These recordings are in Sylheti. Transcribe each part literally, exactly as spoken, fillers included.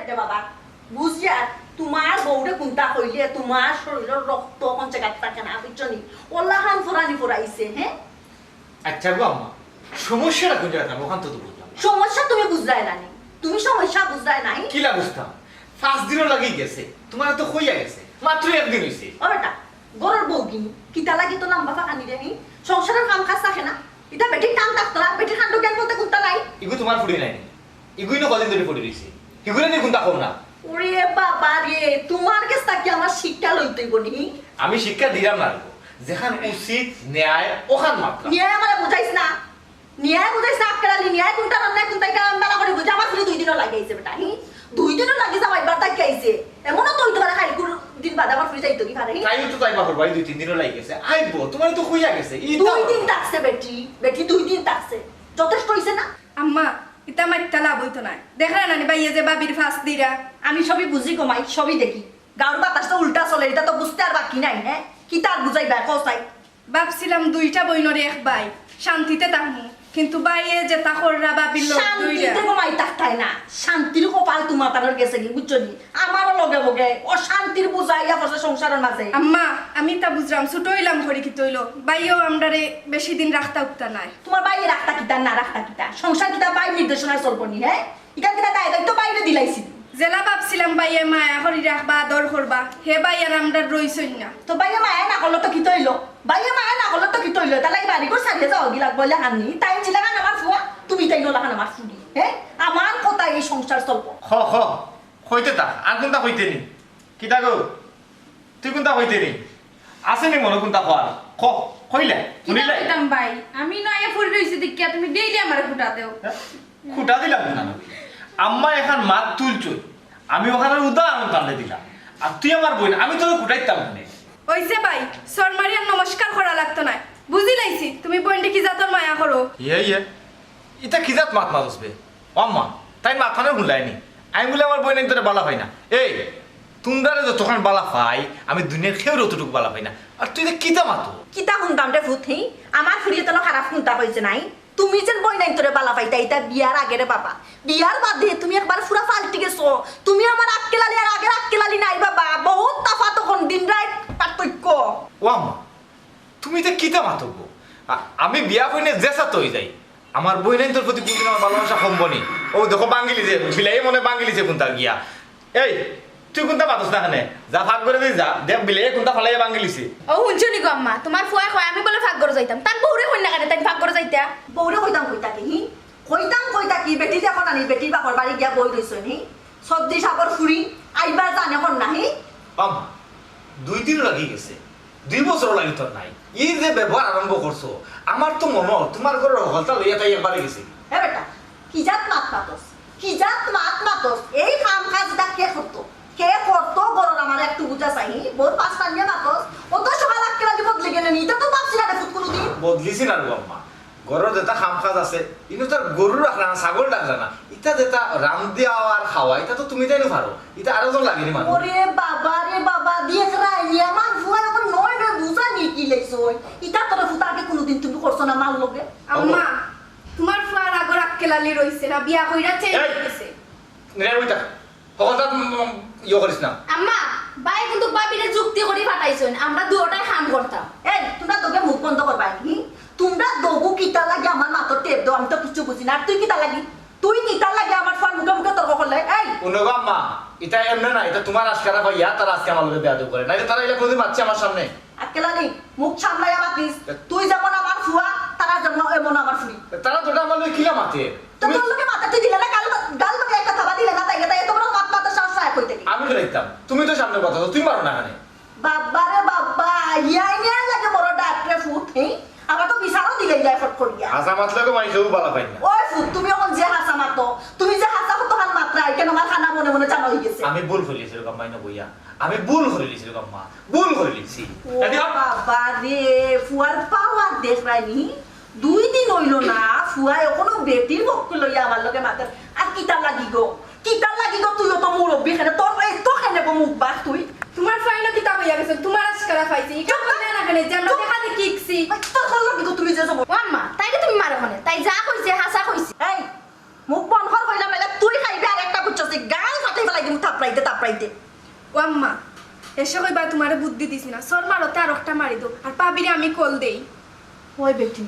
রে বাবা, বুঝিয়ার, তুমার বউরে কুন্তা কইলে তুমার শরীরর রক্ত অখন জাগাত থাকে না, বুঝছো নি? অলাখান ফুরানি ফুরাইছে, হে? আচ্ছা গো আম্মা, সমস্যাটা কুন জাগাত, আমি অখান তো বুঝলাম না। সমস্যা তুমি বুঝলায় না নি? তুমি সমস্যা বুঝলায় নাই? কিলা বুঝতাম? পাঁচ দিনর লাগি গেছে, তুমারে তো কইয়া গেছে, মাত্র একদিন অইছে। ও বেটা, ঘরর বউগিনি, কিতা লাগি তো লাম্বা ফাকানি রে নি? সংসারর কাম কাজ থাকে না? ইতা বেটির কাম থাকতো না, বেটির কাণ্ড জ্ঞান বলতে কুন্তা নাই? ইগু তুমার ফুড়ি নায় নি? ইগুইন কদিন ধরি পড়ি রইছে। হিগুরে নি কুন্তা কও না। ওরে বাবা রে, তুমার গেছ থাকি আমার শিক্ষা লইতে অইবো নি? আমি শিক্ষা দিরাম না গো। যেখান উচিত ন্যায়, অখান মাতরাম। ন্যায় আমারে বুঝাইছ না। ন্যায় বুঝাইছ না, আক্কেল আলী, ন্যায় কুনটা, অন্যায় কুনটা, ইটা আমি ভালা করি বুঝি। আমার ফুড়ি দুই দিনর লাগি আইছে বেটা, হি? দুই দিনর লাগি যাওয়াইবার থাকি আইছে। এমনও তো অইতে পারে, কাইলকুর দিন বাদে আমার ফুড়ি যাইতো কি পারে, হি? তাইও তো যাইবা করবা, এই দুই তিন দিনর লাগি গেছে। আইবো, তুমারে তো কইয়া গেছে। ইটা দুই দিন থাকছে বেটি, বেটি দুই দিন থাকছে। যথেষ্ট অইছে না? আম্মা, ইতা মাইত্তা লাভ অইতো নায়। দেখরায় না নি ভাইয়ে যে ভাবির ফাঁস দিরা? আমি সবই বুঝি গো মাই, সবই দেখি। গাউর বাতাস তো উল্টা চলে, ইতা তো বুঝতে আর বাকি নাই, হে? কিতা আর বুঝাইবা, কও চাই? ভাবছিলাম দুইটা বইনর এক ভাই, শান্তিতে থাকমু, কিন্তু ভাইয়ে যেতা কররা ভাবির লগে শান্তিতে দইরা। গো মাই থাকতায় না, শান্তির কপাল তুমার তানর গেছে গি, বুঝছো নি? আমারও লগে বগে অশান্তির বুঝা আইয়া পড়ছে সংসারর মাঝে। আম্মা, আমি তা বুঝরাম, ছোট অইলাম করি কিতা অইলো, ভাইয়েও আমরারে বেশি দিন রাখতা উঠতা নায়। তুমার ভাইয়ে রাখতা কিতা না রাখতা কিতা? সংসার কিতা ভাইর নির্দেশনায় চলবো নি, হে? ইখান কিতা দায় দায়িত্ব ভাইরে দিলাইছি। যেলা ভাবছিলাম ভাইয়ে মায়া করি রাখবা, আদর করবা, হে ভাই আর আমরার রইছইন না। তো ভাইয়ে মায়া না করলে তো কিতা অইলো? ভাইয়ে মায়া না করলে তো কিতা অইলো? তাইলে ই বাড়ি ঘর ছাড়িয়া যাওয়া গি লাগবো, অলাখান নি? তাইন যেলাখান আমার ফুয়া, তুমি তাইন অলাখান আমার ফুড়ি, হে? আমার কথায় এই সংসার চলবো। হ, হ, কইতে থাক, আর কুনতা কইতে নি? কিতা গো? তুই কুনতা কইতে নি? আছে নি মনো কুনতা কওয়ার? ক, কইলে? কিতা হুনিলে? কইতাম ভাই? আমি নয়া ফুড়ি রইছি দেখিয়া তুমি ডেইলি আমারে খুটা দেও। হ্যাঁ? খুটা দিলাম না। আম্মা এখান মাত তুলছইন। আমি অখানর উদাহরণ তানরে দিলাম। আর তুই আমার বইন, আমি তোরে খুটাইতাম কেনে? অইছে ভাই, সর মারিয়া নমস্কার করা লাগতো নায়। বুঝিলাইছি, তুমি বইনরে কি জাতর মায়া করো। ইয়ে, ইয়ে। ইতা কি জাত মাত মাতস বে? ও আম্মা, তাইন মাতখান হুনলায় নি? আমি বুলে আমার বইনাইন্তরে বালা পাই না। এই, তুমরারে যতখান বালা পাই, আমি দুনিয়ার কেউরে অতটুকু বালা পাই না। আর তুই ইতা কিতা মাতো? কিতা হুনতাম রে ফুত, হি? আমার ফুড়িয়ে তো খারাপ কুনতা কইছে নায়। তুমি যেন বইনাইন্তরে বালা পাইতায়, ইতা বিয়ার আগে রে বাবা। বিয়ার বাদে তুমি একবার পুরা পাল্টি গেছো। তুমি আমার আক্কেল আলী আর আগের আক্কেল আলী নাই বাবা। বহুত তফাত অখন, দিন রাইত পার্থক্য। ও আম্মা, তুমি ইতা কিতা মাতো গো? আ-, আমি বিয়া করিয়া যে জাত অই যাই, আমার বইনাইন্তর প্রতি কুনদিন আমার ভালোবাসা কমবো নি। অউ দেখো ভাঙ্গিলিছে, বিলাইয়ে মনে ভাঙ্গিলিছে কুনতা গিয়া। এই, তুই কুনতা মাতস না কেনে? যা পাকঘরো দি যা, দেখ বিলাইয়ে কুনতা ফালাইয়া ভাঙ্গিলিছে। ও হুনছো নি গো আম্মা, তুমার ফুয়ায় কয় আমি বুলে পাকঘরো যাইতাম। তান বউরে কইন না কেনে, তাইন পাকঘরো যাইতা? বউরে কইতাম কইতা কি, হি? কইতাম কইতা কি, বেটি দেখো না নি, বেটির বাপর বাড়ি গিয়া বই রইছইন নি। সর্দি সাগর ফুড়ি, আইবার জানে কর না, হি? আম্মা, দুই দিন লাগি গেছে, দুই বছর লাগি তোর নাই। ই যে ব্যবহার আরম্ভ করছো, আমার তো মনো অয় তুমার ঘরর হকলতা লইয়া তাই একবারে গেছে। এ বেটা, কি জাত মাত মাতস? কি জাত মাত মাতস? এই কাম কাজ ইতা কে করতো? কে করতো? ঘরর আমার একটু বুঝা চাই, হি? বউর পাশ টানিয়া মাতস, অত সকাল আক্কেল আলী বদলি গেলে নি, ইতা তো ভাবছি না রে ফুত কুনুদিন। বদলিছি না রে আম্মা, ঘরর যেতা কাম কাজ আছে, ইনো তো আর গরু রাখরা না, ছাগল রাখরা না। ইতা যেতা রান্দিয়া আর খাওয়া, ইতা তো তুমি তাইনও পারো। ইতা আরো জন লাগে নি মানুষ। ওরে বাবা রে বাবা, দেখরায় নি, আমার ফুয়ায় অখন নয় নয় বুঝা নিকিলাইছইন। ইতা তোরে ফুত আগে কুনুদিন তুমি করছো না মার লগে? আম্মা, তুমার ফুয়ার আগর আক্কেল আলী রইছে না, বিয়া কইরা চেঞ্জ এই! অই গেছে। রে, ওইটা। হকলতা, উম, উম, ইয়ে করিস না। আম্মা, ভাই কিন্তু ভাবিরে যুক্তি করি পাঠাইছইন, আমরা দুইওটায় কাম করতাম। এই, তুমরা দুগে মুখ বন্ধ করবায় নি? তুমরা দুগু কিতার লাগি আমার মাতর টেপ দেও, আমি তো কিচ্ছু বুঝি না। আর তুই কিতার লাগি? তুই কিতার লাগি আমার ফুয়ার মুখে মুখে তর্ক করলে? এই! হুনো গো আম্মা, ইতা এমনে না, ইতা তুমার আশকারা পাইয়া তারা আজকে আমার লগে বেয়াদবি করে। নাইলে তারা ইলা কুনুদিন মাতছে আমার সামনে? আক্কেল আলী, মুখ সামলাইয়া মাতিস। তুই যেমন আমার ফুয়া, তারা যেমন, এমন আমার ফুড়ি। তারা দুটা আমার লগে কিলা মাতে? তো তুমি তোর লগে মাতে তুই দিলে না, গাল, গাল লগে একটা থাবা দিলে না, তাইলে তাই এত বড় মাত মাতার সাহস পায় কই থাকি? আমি তো দেখতাম, তুমি তো সামনে কথা, তুমি পারো না কেনে? বাবা রে বাবা, ইয়াই নিয়ে লাগে বড় ডাক্তারে ফুত, হে? আমরা তো বিচারও দিলে যায় ফট করিয়া। হাছা মাতলে তো মাই কেউ বালা পাই না। ওই ফুত, তুমি অখন যে হাছা মাতো, তুমি যে হাছা কতখান মাতরায়, কেনে আমার কানা মনে মনে জানা অই গেছে। আমি ভুল করিলিছি রে আম্মা, ইনো বইয়া। আমি ভুল করিলিছি রে আম্মা, ভুল করিলিছি। ও বাবা রে, ফুয়ার পাওয়ার দেখরায় নি? দুই দিন অইলো না, ফুয়ায় অখনো বেটির পক্ষ লইয়া আমার লগে মাতের। আর কিতার লাগি গো? কিতার লাগি গো? তুইও তো মুরব্বি, কেনে তোর এত কেনে গো মুখ বাঁক তুই? তুমার ফাইনো কিতা কইয়া গেছে? তুমার আশকারা পাইছে। ইটা চুপ কর। কইলে না কেনে? যে আমরা চুপ। দেখা দেখি শিখছি। ওই তোর কোন লাগি গো তুমি যে যাবো? ও আম্মা, তাইরে তুমি মারো কেনে? তাই যা কইছে, হাছা কইছে। এই, মুখ বন্ধ কর কইলাম, নাইলে তুই খাইবে আর একটা বুঝছস, গাল ফাটাই ফালাই। ও আম্মা, এসে কইবা তোমারে বুদ্ধি দিছি না, সর মারতে আর একটা মারি দেও, আর ভাবিরে আমি কল দেই। ওই বেটি,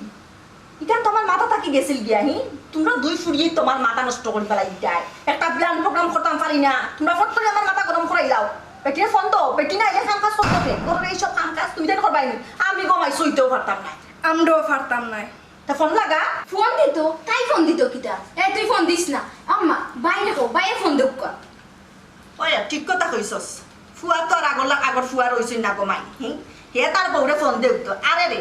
ইটা তো আমার মাথা থাকি গেছিল গিয়া, হি? তোমরা দুই ফুড়িয়ে তোমার মাথা নষ্ট করি ফেলাই দিতায়। একটা প্ল্যান প্রোগ্রাম করতাম পারি না, তোমরা ফট করে আমার মাথা গরম করাই দাও। বেটিরে ফোন দাও, বেটি না এলে কাম কাজ করতে হবে। ঘরের এইসব কাম কাজ তুমি তাই করবাই নি, আমি গমাই সইতেও পারতাম না। আমরাও পারতাম না। তা ফোন লাগা। ফোন দিত, তাই ফোন দিত কিতা? এ, তুই ফোন দিস না। আম্মা, বাইরে কো, বাইরে ফোন দেউক্কা। ওই, ঠিক কথা কইছস। ফুয়া তো আর আগর লা-, আগর ফুয়া রইছইন না গো মাই, হি? হে তার বউরে ফোন দেউক তো। আরে রে,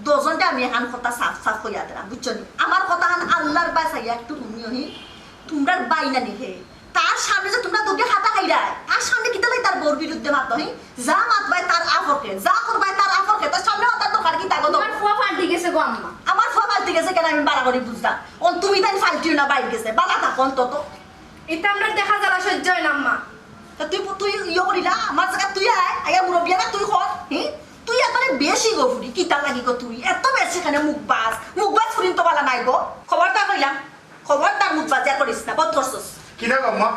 দুজনরে আমি এখান কথা সাফ সাফ কইয়া দিলাম, বুঝছো নি? আমার কথাখান আল্লার বায় চাইয়া একটু হুনিও, হি? তোমরার বাই নানি হে। তার সামনে যে তোমরা দুগে খাতা খাইরায়, তার সামনে কিতা লাই তার বউর বিরুদ্ধে মাতো, হি? যা মাতবায় তার আপকে, যা করবায় তার আপকে, তার সামনে মাতার দরকার কিতা গো? তোমার ফুয়া ফাল্টি গেছে গো আম্মা। আমার ফুয়া ফাল্টি গেছে কেনে আমি বালা করি বুঝলাম। অন তুমি তাই ফাল্টিও না বাইর গেছে, বালা থাকো অন্তত। ইতা আমরার দেখা জ্বালা সহ্য অয় না, আম্মা। তা তুই, তুই ইয়ে করিলা, আমার জাগা তুই আয়, আগে মুরব্বি না তুই কর, হি? তুই একবারে বেশি গো ফুড়ি, কিতা লাগি গো তুই? এত বেশি কেনে মুখ বাজ, মুখ বাজ ফুড়িন তো বালা নাই গো। খবরদার কইলাম, খবরদার মুখ বাজিয়া করিস না, বদ করছস। কিতা গো আম্মা?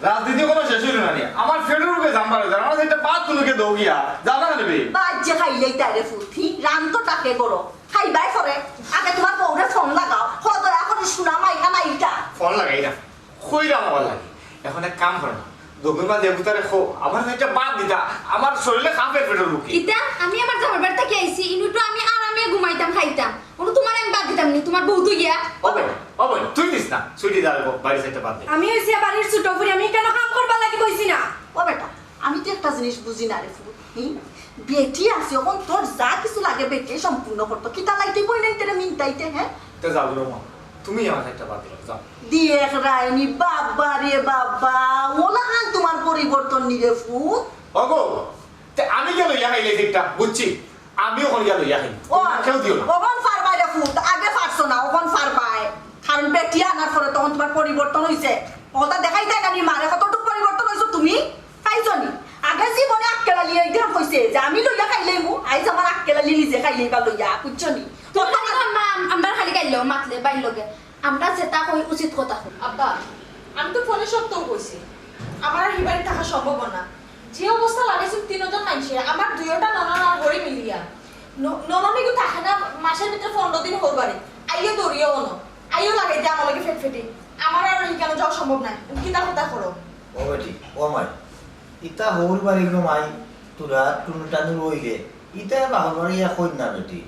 রাজনীতি কোনো শেষ অইল না নি? আমার ফেডের উপরে জাম্বার অইছে, আমার একটা বাদ তুলুকে দৌ গিয়া, জানা না রে? বাদ যে খাইলেই তাই রে ফুট, হি? রান তো তাকে করো, খাইবাই করে। আগে তোমার বউরে ফোন লাগাও, হ দয়া করে শোনা মাইকা মাইটা। ফোন লাগাই না। কইরা আমার লাগে। এখন এক কাম করো না। দোকান বাদে বুতারে খো, আমার একটা বাদ দিতা, আমার শরীরে কাঁপের ফেডের বুকে। কিতা? আমি আমার জামার বাড়ি থাকি আইছি, ইনুটো আমি আরামে ঘুমাইতাম, খাইতাম। অনু তোমার আমি বাদ দিতাম নি, তোমার বউ তো গিয়া। ও ভাই, ও ভাই, তুই দিস না, সুইটি দাঁড়াবো, বাড়ি যাইতে বাদ দে। আমি হইছি বাড়ির ছোট ফুড়ি, আমি কেন কাম করবার লাগি কইছি না? ও বেটা, আমি তো একটা জিনিস বুঝি না রে ফুট, হুম? বেটি আছে, এখন তোর যা কিছু লাগে বেটি সম্পূর্ণ করতো। কিতা লাগতে বই নাই তেরে মিনতাইতে, হ্যাঁ? তে যাও রে মা, তুমি আমার একটা বাদ দিলাও, যাও। দিয়ে এক রায়নি, বাবা রে বাবা, ওলাখান তোমার পরিবর্তন নি রে ফুট। ওগো, তে আমি গিয়া লইয়া খাইলে ঠিকটা, বুঝছি? আমিও এখন গিয়া লইয়া খাই। ও, কেউ দিও না। ওখান ফারবাই রে ফুট, আগে ফারছো না, ওখান ফারবাই। কারণ বেটি আনার পরে তখন তোমার পরিবর্তন হইছে। ওটা দেখাই যায় না নি মারে, কতটুকু পরিবর্তন হইছো তুমি? পাইছো নি? আগে জীবনে আক্কেল আলী এই দিন কইছে যে আমি লইয়া খাইলেইমু, আইজ আমার আক্কেল আলী নিজে খাইলেইবা লইয়া, বুঝছো নি? তো খালি আম্মা, আম-, আমরা খালি গাইলো মাতলে বাইর লগে। আমরা যেটা কই উচিত কথা কই। আব্বা, আমি তো ফোনে সত্যও কইছি। আমার আর হি বাড়ি থাকা সম্ভব না। যে অবস্থা লাগাইছে তিনজন মাইনষে, আমার দুইওটা ননদ আর হরি মিলিয়া। ন-, ননদ এগু থাকে না মাসের ভিতরে পনেরো দিন হউর বাড়ি। আইও দৌড়িও অনো। আইও লাগাই দে আমার লগে ফেটফেটি। আমার আর হিকানো যাওয়া সম্ভব নায়। কিতা কথা করো? ও বেটি, ও মাই, ইতা হউর বাড়ি গো মাই, তোরা টুনু টানু রইলে, ইতা বাপর বাড়ি ইয়া কইন না বেটি।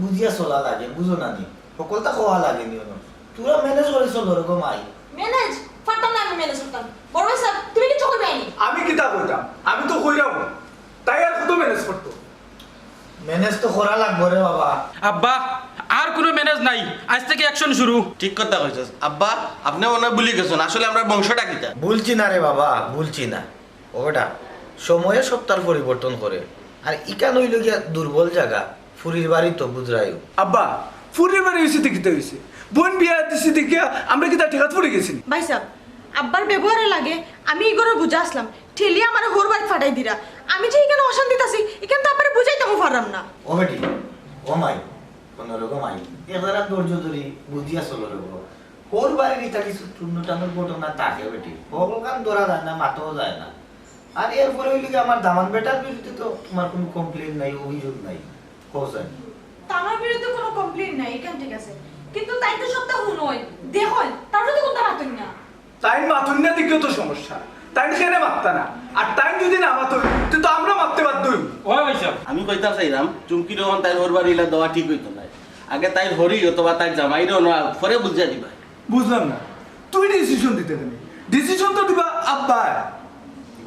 বুঝিয়া চলা লাগে, বুঝো না নি? হকলতা কওয়া লাগে নি অনো। তোরা ম্যানেজ করি চলো রে গো মাই। ম্যানেজ? পারতাম না আমি ম্যানেজ করতাম। বড় ভাই সাহেব, তুমি কিচ্ছু কইবায় নি? আমি কিতা কইতাম? আমি তো কইরাম। তাই আর কত ম্যানেজ করতো? ম্যানেজ তো করা লাগবো রে বাবা। আব্বা, আর কোনো ম্যানেজ নাই, আজ থেকে অ্যাকশন শুরু। ঠিক কথা কইছস আব্বা, আপনে মনে হয় ভুলি গেছেন, আসলে আমরার বংশটা কিতা? ভুলছি না রে বাবা, ভুলছি না। ও বেটা, সময়ে সত্তার পরিবর্তন করে, আর ইকান অইল গিয়া দুর্বল জাগা, ফুরির বাড়ি তো বুঝরায়ও। আব্বা, ফুরির বাড়ি হইছে তো কিতা হইছে? বোন বিয়া দিছি দেখিয়া আমরা কিতা ঠেকাত পড়ি গেছি নি? ভাই সাহেব, আব্বার ব্যবহারে লাগে আমি ই ঘরর বুঝা আছলাম, ঠেলিয়া আমারে হউর বাড়িত ফাটাই দিরা। আমি যে ইকানো অশান্তিত আছি, ইকান তো আব্বারে বুঝাইতামও পাররাম না। ও বেটি, ও মাই, কোনো রকম আই, এবার আর ধৈর্য ধরি বুঝিয়া চলো রে বাবা। হউর বাড়ির ইতা কিছু টুনু টানুর ঘটনা থাকে বেটি, হকলখান ধরা যায় না, মাতাও যায় না। আর এরপরে অইল কি, আমার দামান বেটার বিরুদ্ধে তো তোমার কোনো কমপ্লেইন নাই, অভিযোগ নাই, কও চাই। তার বিরুদ্ধে কোনো কমপ্লেইন নাই, ইখান ঠিক আছে, কিন্তু তাইন তো সবতা হুনইন, দেখইন, তারপরে তো কুন্তা মাতইন না। তাইন মাতইন না দেখিও তো সমস্যা, তাইন কেনে মাততা না? আর তাইন যদি না মাতইন, তে তো আমরা মাততে বাধ্য অইমু। ও ভাই সাহেব, আমি কইতাম চাইরাম, চুমকিরে অখন তাইর হউর বাড়ি ইলা দেওয়া ঠিক অইতো নায়। আগে তাইর হউরি অথবা তাইর জামাইরে অনো, পরে বুঝাই দিবা। বুঝলাম না, তুই ডিসিশন দিতে কেনে? ডিসিশন তো দিবা আব্বায়।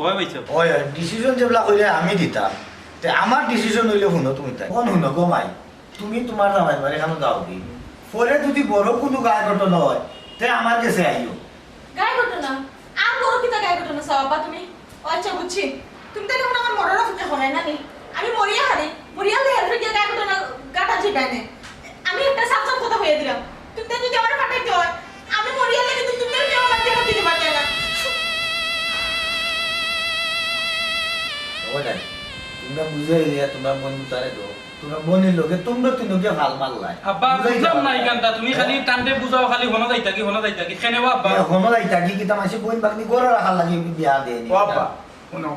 ওই ভাই সাহেব। ওই, ওই, ডিসিশন যেবলা কইলে আমি দিতাম। তে আমার ডিসিশন অইলে হুনো তুমি তাই। কোন হুনো গো মাই? তুমি তোমার জামাইর বাড়ি এখানো যাও দি। পরে যদি বড় কোনো গায়ে ঘটনা হয়, তে আমার গেছে আইও। গায়ে ঘটনা? আর বড় কিতা গায়ে ঘটনা চাও আব্বা তুমি? ও আচ্ছা, বুঝছি। তুমি তাইলে অখন আমার মরার অপেক্ষা কররায় না নি? আমি মরিয়া হারি, মরিয়া হারলে হেলফে গিয়া গায়ে ঘটনা গাটা জিগায় নে। আমি একটা সাফ সাফ কথা কইয়া দিলাম, তুমি তাইন যদি আমারে ফাটাইতে হয়, আমি মরিয়া হারলে কিন্তু তুমি আর কেউ আমার বিয়া দিতে পারতে না। ও নাই, তোমরা বুঝাই দিয়া তোমরা মন মুতারে দো। তোমরা বোনের লগে তোমরা তিনজন যে ভাল মারলায়। আব্বা, বুঝাই বুঝলাম যাও। না ইখানটা, তুমি খালি তানরে বুঝাও, খালি হনো যাইতা কি, হনো যাইতা কি, কেনে ও আব্বা? এ, হনো যাইতা কি, কিতা মাসে বোন বাগনি গরো রাখার লাগি বিয়া দেয়নি। ও আব্বা, হুনো,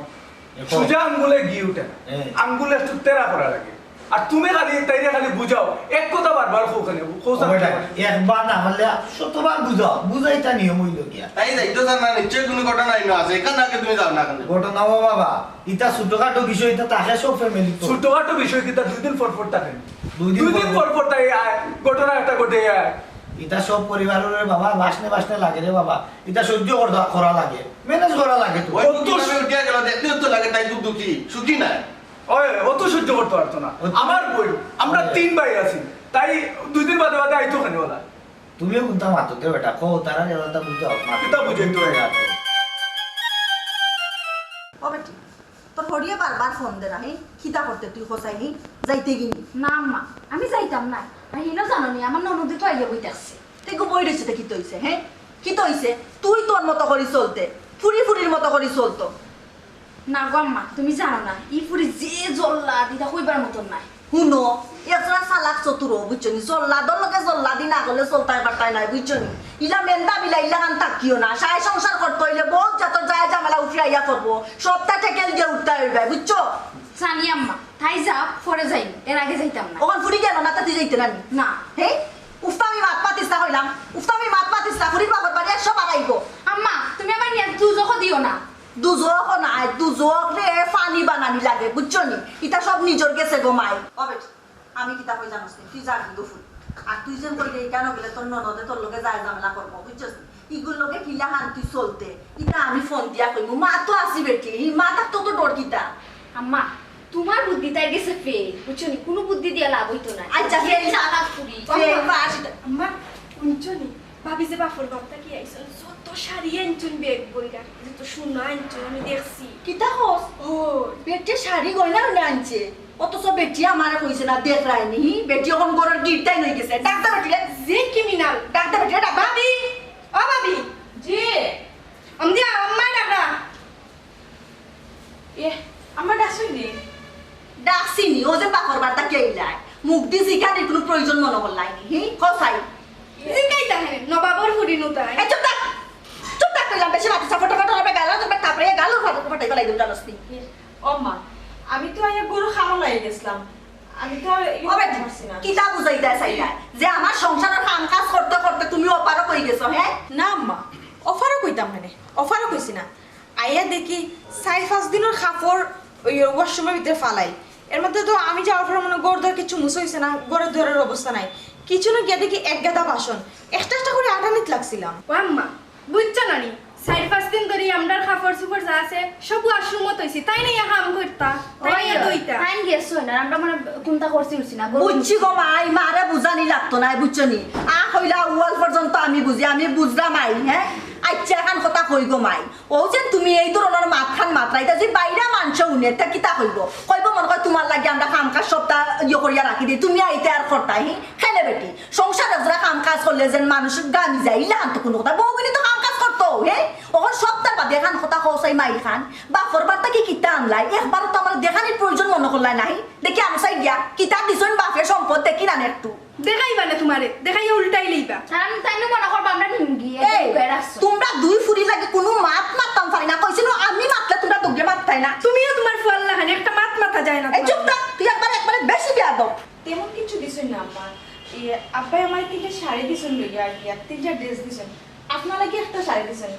সুজা আঙ্গুলে ঘি উঠে না। হ্যাঁ। আঙ্গুলে একটু তেরা করা লাগে। আর তুমি খালি তাইরে খালি বুঝাও, এক কথা বারবার কও কেনে, কও ও বেটা, একবার না পারলে শতবার বুঝাও, বুঝাইতা নিয়ম অইল গিয়া। তাই যাইতো জান না, নিশ্চয় কোনো ঘটনা অইন্য আছে, এখান আগে তুমি যাও না কেনে? ঘটনা ও বাবা, ইতা ছোটখাটো বিষয়, ইতা থাকে সব ফ্যামিলি তো। ছোটখাটো বিষয় কিতা দুই দিন পর পর থাকে? দুই দিন দুই দিন পর পর। পর পর তাই আয়, ঘটনা একটা ঘটে আয়। ইতা সব পরিবারের বাবা, বাসনে বাসনে লাগে রে বাবা, ইতা সহ্য করতে, করা লাগে, ম্যানেজ করা লাগে তো। ওই অত তুমি উঠিয়া গেল, দেখতে তো লাগে, তাই খুব দুঃখী, সুখী না। ওই, অত সহ্য করতে পারতো না। অত- আমার বই, আমরা ওই। তিন ভাই আছি, তাই দুই দিন বাদে বাদে আইতো কেনে ওলা। তুমিও কোনটা মাতো দে বেটা, কও তারা এলাটা বুঝাও, মাতো। কিতা বুঝাইতো হয়? ও বেটি, তোর হরিয়ে বারবার ফোন দে না, হে? কিতা করতে তুই হোসাইনি? যাইতে গিনি? না আম্মা, আমি যাইতাম না। আর হিনো জানো নি, আমার ননদে তো আইয়া বইতে আসছে। তুই গো বই রয়েছে, তে কিতা হইছে, হে? কিতা হইছে? তুই তোর মতো করি চলতে, ফুরি ফুরির মতো করি চলতো। না গো আম্মা, তুমি জানো না, ই ফুরি যে জল্লাদ, ইতা কইবার মতন নাই। হুনো, একজরা চালাক চতুর, বুঝছো নি? জল্লাদর লগে জল্লাদি না করলে চলতায় পারতায় নাই, বুঝছো নি? ইলা মেন্দা বিলা ইলা খান থাকিও না। সায় সংসার করতে হইলে বহুত জাতর যায় ঝামেলা উঠে আইয়া করবো। সবটা টেকেল দিয়ে উঠতে হইবে, বুঝছো? জানি আম্মা, তাই যা, পরে যাই, এর আগে যাইতাম না। ওখান ফুরি গেল না, তা তুই যাইতে না নি? না। হে? উফতা আমি মাত পাতিস না কইলাম, উফতা আমি মাত পাতিস না, ফুরির বাপর বাড়ি একশো বাড়াইবো। আম্মা, তুমি আমার নিয়ে দুজখো দিও না। দুজখ নাই, দুজখ রে পানি বানানি লাগে, বুঝছো নি? ইতা সব নিজর গেছে গো মাই। ও বেটি, আমি কিতা কই জানোস নি? তুই যা কিন্তু ফুল। আর তুই যেন কইলে ইকানো গেলে তোর ননদে তোর লগে যায় ঝামেলা করবো, বুঝছস নি? ইগুর লগে কিলা হান তুই চলতে? ইতা আমি ফোন দিয়া কইমু, মা তো আছি বেটি, ই মা তার তো তো ডর কিতা? আম্মা, তোমার বুদ্ধি তাই গেছে ফেল, বুঝছো নি? কোনো বুদ্ধি দিয়া লাভ হইতো না। আচ্ছা, যে ফেল। চালাক ফুরি। ফেল, আম্মা, বাস। আম্মা, শুনছো নি? ভাবি যে বাপর বাড়ি থাকি আইছইন, যত শাড়ি আনছইন ব্যাগ বইরা, যত সোনা আনছইন আমি দেখছি। কিতা কস? ও, বেটি শাড়ি গয়না গয়না আনছে, অথচ বেটি আমারে কইছে না, দেখরায়নি। বেটি এখন ঘরর গিরস্তাইন অই গেছে। ডাক দে বেটিরে। যে ক্রিমিনাল। ডাক দে বেটিরে, ডাক। ভাবি, ও ভাবি। জি। আমদি আম্মায় ডাকরা। এ, আমার ডাকছইন নি? ডাকছি নি, ও যে বাপর বাড়ি থাকি আইলায়। মুখ দি জিকানির কোনো প্রয়োজন মনো করলায় নি, হি? কও চাই। জিকাইতা হে, নবাবর ফুরি নু তাই। এই চুপ থাক। চুপ থাক কইলাম, বেশি মাতিস না, ফটো ফটো হবে, গাল, তোর থাপড়ে গাল ফাটাই ফালাই দিমু, জানোস নি? ও মা, আমি তো আইয়া গরু খাওয়া লাগি গেছিলাম। আমি তো আর ইয়ে ও বেটি, করতে পারছি না। কিতা বুঝাইতা চাইলায়? যে আমার সংসারর কাম কাজ করতে করতে তুমি অপারগ অই গেছো, হে? না আম্মা, অপারগ অইতাম কেনে? অপারগ অইছি না। আইয়া দেখি চাইর পাঁচ দিনর কাপড় ওই ওয়াশরুমর ভিতরে ফালাই। এর মধ্যে তো আমি যাওয়ার পরে মনে হয় ঘর দর কিছু মুছা অইছে না, ঘরর দুয়ারর অবস্থা নাই। কিচেনো গিয়া দেখি এক গাদা বাসন, একটা একটা করি আটানিত লাগছিলাম। ও আম্মা, বুঝছো না নি? চাইর পাঁচ দিন ধরি আমরার কাপড় চোপড় যা আছে সব ওয়াশরুমো থইছি, তাইন আইয়া কাম করতা, তাইন আইয়া ওই, ধইতা। তাইন গেছইন, আর আমরা মানে কুন্তা করছি উঠছি না, গরু বুঝছি গো মাই, মারে বুঝানি লাগতো না, বুঝছো নি? আ কইলা ওয়াল পর্যন্ত আমি বুঝি, আমি বুঝলাম আই, হে? আচ্ছা, এখান কথা কই গো মাই, ও যে তুমি এই ধরনর মাতখান মাতরায়, ইতা যে বাইরা মানষে হুনে, তে কিতা কইবো? কইবো মনে কয় তোমার লাগি আমরা কাম কাজ সবটা ইয়ে করিয়া রাখি দেই, তুমি আইতে আর করতায়, হি? কেনে বেটি? সংসারো যারা কাম কাজ করলে যেন মানুষ গামি যায়, ইলাখান তো কোনো কথা। বউগুনি তো কাম কাজ করতো, হে? অখন সবটার বাদে এখান কথা কও চাই মাইর খান। বাপর বাড়ি থাকি কিতা আনলায়? একবারও তো আমার দেখানির প্রয়োজন মনো করলায় নাহি। দেখি আমি চাই গিয়া, কিতা দিছইন বাপে সম্পদ দেখি না একটু। দেখাইবা না তোমারে, দেখাইয়া উল্টাই লইবা। আর আমি তাইনও মনে করবো আমরা নিমগি, এই, তোমরা দুই ফুরি লাগি কোনো মাত মাততাম পারি না। কইছি না, আমি মাতলে তোমরা দুগে মাততায় না। তুমিও তোমার ফুয়ার লাখান একটা মাত মাতা যায় না এই তোমার। চুপ থাক, তুই একবার একবারে বেশি বেয়াদব। তেমন কিছু দিছইন না আম্মা। এই আব্বায় আমারে তিনটা শাড়ি দিছইন লইয়া আর কি, আর তিনটা ড্রেস দিছইন। আপনার লাগি একটা শাড়ি দিছইন,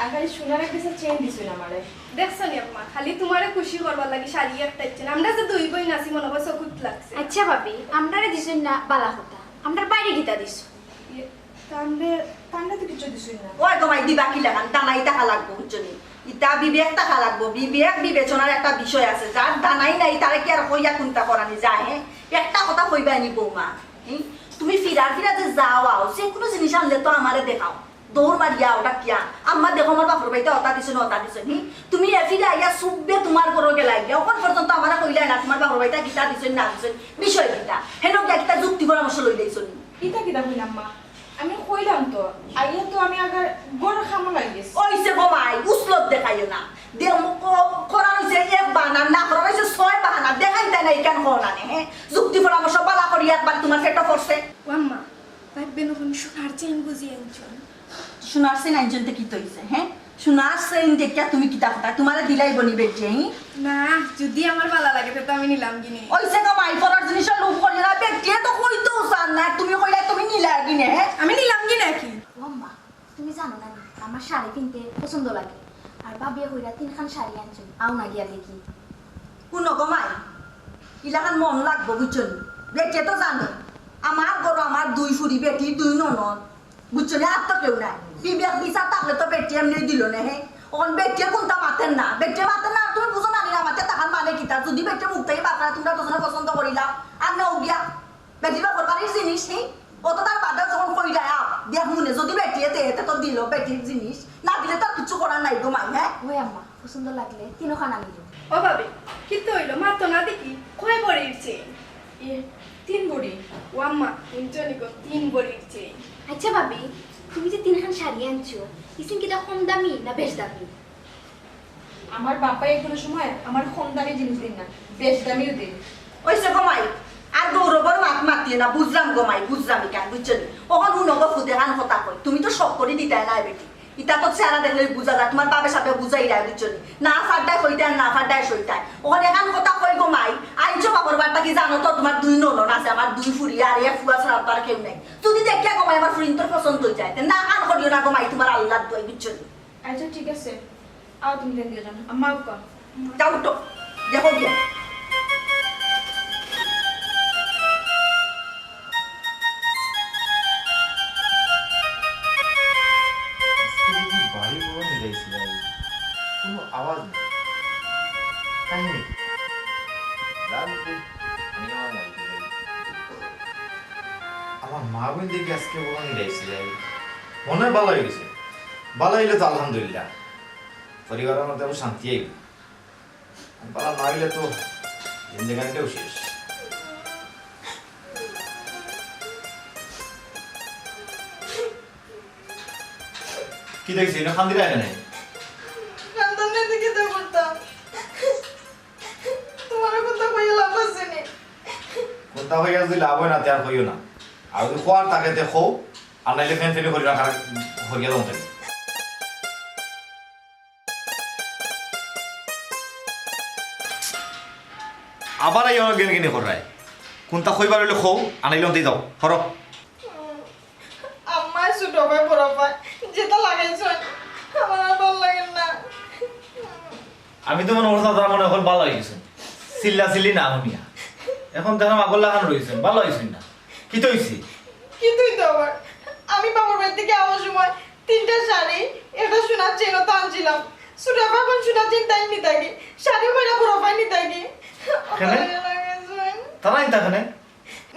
আর খালি সোনার একটা চেইন দিছইন আমারে। দেখছো নি আম্মা, খালি তোমারে খুশি করবার লাগি শাড়ি একটা দিছইন। আমরা যে দুই বইন আছি মনে হয় চকুত লাগছে। আচ্ছা ভাবি, আমরারে দিছইন না বালা কথা, আমরার বাইরে কিতা দিছো? ইয়ে, তানরে, তানরে তো কিছু দিছইন না। ওই গো মাই, দিবা কি লাগান, দানাই থাকা লাগবো, বুঝছো নি? ইতা বিবেক থাকা লাগবো, বিবেক বিবেচনার একটা বিষয় আছে। যার দানাই নাই, তারে কি আর কইয়া কুন্তা করানি যায়, হে? একটা কথা কইবা নি বৌমা, হি? তুমি ফিরা ফিরা যে যাও আও, যে কোনো জিনিস আনলে তো আমারে দেখাও। দৌড় মারিয়া ওটা কিয়া? আম্মা দেখো আমার বাপর বাড়িতে ওটা দিছইন, ওটা দিছইন, হি? তুমি এ ফিরা আইয়া সুব্বে তোমার ঘরো গেলায় গিয়া, অখন পর্যন্ত আমারে কইলায় না তোমার বাপর বাড়িতে কিতা দিছইন না দিছইন, বিষয় কিতা? হেনো গিয়া কিতা যুক্তি পরামর্শ লইলাইছইন নি? ইতা কিতা কইলাম মা? আমি কইলাম তো, আইয়া তো আমি আগে ঘরর কামো লাগি গেছি। অইছে গো মাই, উসলত দেখাইও না। দে, ও করার অইছে এক বাহানা, না করার অইছে ছয় বাহানা। দেখাইতায় না, ইখান কও না নে, হে? যুক্তি পরামর্শ বালা করি একবার তোমার পেটো পড়ছে। ও আম্মা, ভাইবে নতুন সোনার চেইন বুঝি আনছইন। সোনার চেইন আনছইন তো কিতা অইছে, হে? সোনার চেইন দেখিয়া তুমি কিতা কথা? তুমারে দিলাইবো নি বেটিয়ে, হি? না, যুদি আমার ভালা লাগে, তে তো আমি নিলাম গিনে। অইছে গো মাই, পরর জিনিসর লোভ করিও না, বেটিয়ে তো কইতেও চার না, তুমি কইলায় তুমি নিলায় গিনে, হে? আমি নিলাম গিনে কি? ও আম্মা, তুমি জানো না নি, আমার শাড়ি কিনতে পছন্দ লাগে। আর ভাবিয়ে কইরা তিনখান শাড়ি আনছইন, আও না গিয়া দেখি। হুনো গো মাই, ইলাখান মন লাগবো, বুঝছো নি? বেটিয়ে তো জানে, আমার ঘরো আমার দুই ফুরি, বেটির দুই ননদ, বুঝছো নি? আর তো কেউ নাই। বিবেক বিচার থাকলে তো বেটিয়ে এমনেউ দিলো নে, হে। অখন বেটিয়ে কুনতা মাতের না, বেটিয়ে মাতের না, তুমি বুঝো না নি, না মাতে তাহার মানে কিতা? যুদি বেটিয়ে মুখ থাকি বার করে তুমরা দুজনে পছন্দ করিলাও, আর নেও গিয়া। বেটির বাপর বাড়ির জিনিস, হি? অত তার বাদে যখন কইরা আও, দেখমু নে, যুদি বেটিয়ে দেয়, তে তো দিলো বেটির জিনিস, না দিলে তো আর কিচ্ছু করার নাই গো মাই, হে? ওই আম্মা, পছন্দ লাগলে তিনখান আনিও। ও ভাবি, কিতা অইলো? মাতো না দেখি, কয় ভরির চেইন? ইয়ে, তিন ভরি। ও আম্মা, হুনছো নি গো, তিন ভরির চেইন। আচ্ছা ভাবি, তুমি যে তিনখান শাড়ি আনছো, ইখান কিতা কম দামি না বেশ দামি? আমার বাবায় কুনু সময় আমারে কম দামি জিনিস দেইন না, বেশ দামিউ দেইন। অইছে গো মাই, আর গৌরবর মাত মাতিও না, বুঝলাম গো মাই, বুঝলাম ইখান, বুঝছো নি? অখন হুনো গো ফুত, এখান কথা কই, তুমি তো শখ করি দিতায় নায় বেটি। ইতা তো চেহারা দেখলে বুঝা যায়, তুমার বাপে সাপে বুঝাইরায়, বুঝছো নি? না ফাড্ডায় কইতায়, না ফাড্ডায় সইতায়। অখন এখান কথা কই গো মাই, আইছো বাপর বাড়ি থাকি, জানো তো তুমার দুই ননদ আছে, আমার দুই ফুরি আর এক ফুয়া ছাড়া তো আর কেউ নাই। যুদি দেখিয়া গো মাই আমার ফুরিন্তর পছন্দ অই যায়, তে না কান করিও না গো মাই, তুমার আল্লার দোয়াই, বুঝছো নি? আচ্ছা, ঠিক আছে। আও তুমি দেন দিয়া যাও। আম্মা, আও কও। যাও উঠো, দেখো গিয়া। আজকে দেখি বাড়ি বড় মিলাইছি ভাই, কোনো আওয়াজ নেই। কাহিনী কি? জানি তো, আমি আমার মা কি করি। আমার মা বোন দেখি আজকে বড় মিলাইছি ভাই, মনে হয় ভালো হয়ে গেছে। ভালো হইলে তো আলহামদুলিল্লাহ, পরিবারের মধ্যে আমি শান্তি আইব। আর ভালো না হইলে তো জিন্দেগানিটাও শেষ। কি দেখছি? এটা কান্দিরা এখানে? কান্দার নাই তো কিতা করতাম? তোমারে কুনতা কইয়া লাভ আছে নি? কুনতা কইয়া যদি লাভ হয় না, তে আর কইও না। আর যদি খোয়ার থাকে, তে খো, আর নাইলে ফেন ফেনি করি রাখার, করিয়া দাও তাই। আবার এই অনেক গেনগেনি কররায়। কুনতা কইবার হইলে খো, আনাইলে অন্তেই যাও, হরো। আম্মায় ছোট ভাই, বড় ভাই, যেটা লাগাইছইন, আমার আর ভালো লাগে না। আমি তো মনে করতাম তারা মনে হয় ভালো হয়ে গেছে, চিল্লা চিল্লি না শুনিয়া। এখন তারা মাগর লাগানো রয়েছেন, ভালো হয়েছেন না। কি তো হইছে? কি তুই তো আবার? আমি বাবার বাড়ি থেকে আওয়ার সময় তিনটা শাড়ি, একটা সোনার চেইনও তো আনছিলাম। ছোট ভাই এখন সোনার চেইন তাই নিতাগি, শাড়ি কইরা বড় ভাই নিতাগি। কেনে? ভালো লাগে না। তারা নিতা কেনে?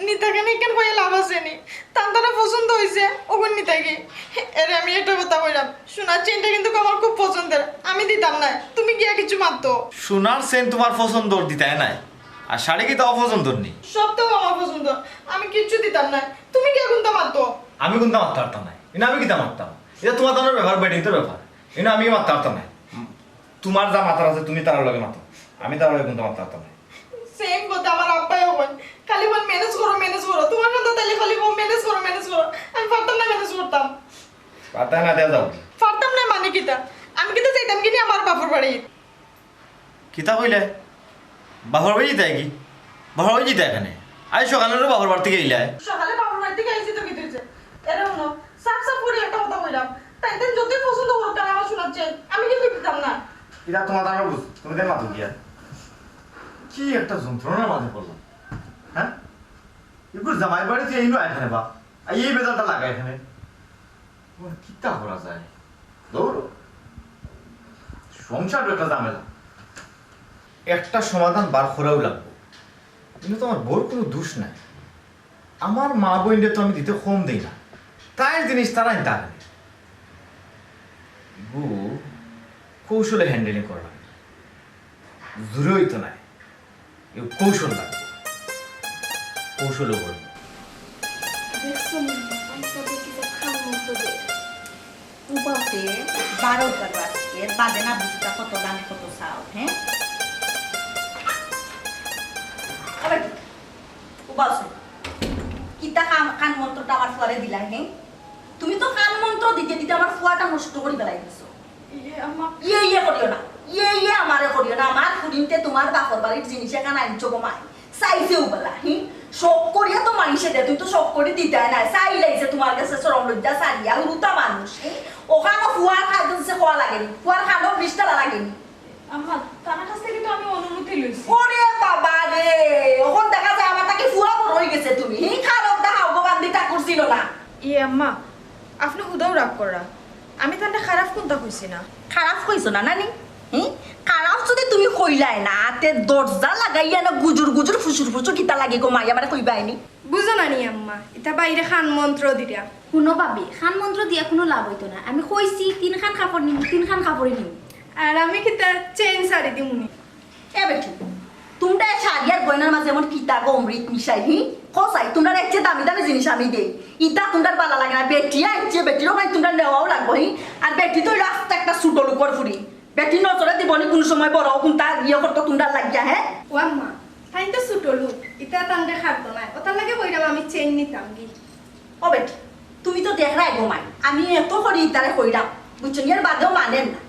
নিতা কেনে ইখান কইয়া লাভ আছে নি? তান তারা পছন্দ হইছে, ওগুন নিতাগি। এরে আমি একটা কথা কইলাম, সোনার চেইনটা কিন্তু আমার খুব পছন্দের, আমি দিতাম না, তুমি গিয়া কিছু মাতো। সোনার চেইন তোমার পছন্দর দিতায় নাই, আর শাড়ি কিতা অপছন্দর নি? সব তো আমার পছন্দ, আমি কিচ্ছু দিতাম না, তুমি গিয়া কুনতা মাতো। আমি কুনতা মাততাম পারতাম না, এনে আমি কিতা মাততাম? এটা তোমার তানোর ব্যাপার, বেটিন্তর ব্যাপার, এনে আমি মাততাম পারতাম না। তোমার যা মাতার আছে তুমি তারার লগে মাতো, আমি তারার লগে কুনতা মাততাম পারতাম না। সেম কথা আমার আব্বাইও কইন, খালি বল ম্যানেজ করো, ম্যানেজ করো, তোমার কথা তাইলে খালি বল ম্যানেজ করো, ম্যানেজ করো। আমি পারতাম না ম্যানেজ করতাম। পারতায় না, দিয়া যাও। পারতাম না মানে কিতা? আমি কিতা যাইতাম কি নি আমার বাপর বাড়ি? কিতা কইলে? বাপর বাড়ি যাইতায় কি? বাপর বাড়ি যাইতায় কেনে? আজ সকালে তো বাপর বাড়ি থেকে আইলায়। সকালে বাপর বাড়ি থেকে আইছি তো কি হইছে? এরে হুনো, সাফ সাফ করি একটা কথা কইলাম। তাইন তাইন যতই পছন্দ করুক না আমার সোনার চেইন, আমি কিন্তু দিতাম না। এটা তোমার দাঁড়ানো বুঝ, তুমি তাই মাতো গিয়া। কি একটা যন্ত্রণার মাঝে পড়লাম, হ্যাঁ? এগুলো জামাই বাড়িতে এইলো এখানে বা, আর এই বেজালটা লাগা এখানে। তোমার কিতা করা যায়? দৌড়ো। সংসার একটা ঝামেলা। একটা সমাধান বার করাও লাগবো। কিন্তু তো আমার বউর কোনো দোষ নাই। আমার মা বোনরে তো আমি দিতে কম দেই না। তাইর জিনিস তারাই তার। গু কৌশলে হ্যান্ডেলিং করা লাগে। জুরে হইতো নাই। এ কৌশল লাগবে। কৌশলও করবো। দেখছো নি? আইসা দেখি যে খান মতো দে। উবাতে বারো বার বাজছে, বাদে না বুঝতা কত দামে কত চাও, হ্যাঁ? আবার কি? উবাও শুন। কিতা কাম, কান মন্ত্রটা আমার ফুয়ারে দিলা, হ্যাঁ? তুমি তো কান মন্ত্র দিতে দিতে আমার ফুয়াটা নষ্ট করি বেলাই দিছো। ইয়ে, আম্মা। ইয়ে ইয়ে করিও না, ইয়ে ইয়ে আমারে করিও না। আমার ফুরিন্তে তুমার বাপর বাড়ির জিনিস এখান আনছো গো মাই, চাইছেও বালা, হি? শখ করিয়া তো মাইনষে দেয়, তুমি তো শখ করি দিতায় না। চাইলাইছে তুমার গেছে শরম লজ্জা ছাড়িয়া, হুরুতা মানুষ, হি? অখানো ফুয়ার খাদ্য দিছে, খাওয়া লাগেনি, ফুয়ার খানো বিশ টাকা লাগেনি। আম্মা, তার কাছ থাকি তো আমি অনুমতি লইছি। ওরে বাবা রে, অখন দেখা যায় আমার থাকি ফুয়া বড় অইগেছে তুমি, হি? খারক দেখাও গো বান্দি ঠাকুর ছিল না। ইয়ে আম্মা, আপনে হুদাউ রাগ কররা। আমি তানরে খারাপ কুন্তা কইছি না। খারাপ কইছো না নানি? হি? খারাপ যদি তুমি কইলায় না, তে দরজা লাগাইয়া না গুজুর গুজুর ফুসুর ফুসুর কিতা লাগে গো মাই, আমারে কইবায়নি? বুঝো না নি আম্মা, ইতা বাইরে খান মন্ত্র দিরা। হুনো ভাবি, খান মন্ত্র দিয়া কুনু লাভ অইতো না। আমি কইছি তিনখান কাপড় নিমু, তিনখান কাপড়ই নিমু। আর আমি কিতা চেইন ছাড়ি দিমুনি? এ বেটি, তুমরা এ শাড়ি আর গয়নার মাঝে এমন কিতা গো অমৃত মিশাই, হি? কও চাই, তুমরারে এর চেয়ে দামি দামি জিনিস আমি দেই। ইতা তুমরার বালা লাগে না, বেটি আনছে, বেটির অখান তুমরার নেওয়াও লাগবো, হি? আর বেটি তো অইলো আস্তা একটা ছোট লোকর ফুরি। বেটি নজরে দিবনি কুনু সময় বড় কুন্তা ইয়ে করতো তুমরার লাগিয়া, হে? ও আম্মা, তাইন তো ছোট লোক, ইতা তানরে খাটতো নায়, অতার লাগি কইরাম আমি চেইন নিতাম গি। ও বেটি, তুমি তো দেখরায় গো মাই, আমি এত করি ইতারে কইরাম, বুঝছো নি? এর বাদেও মানের না,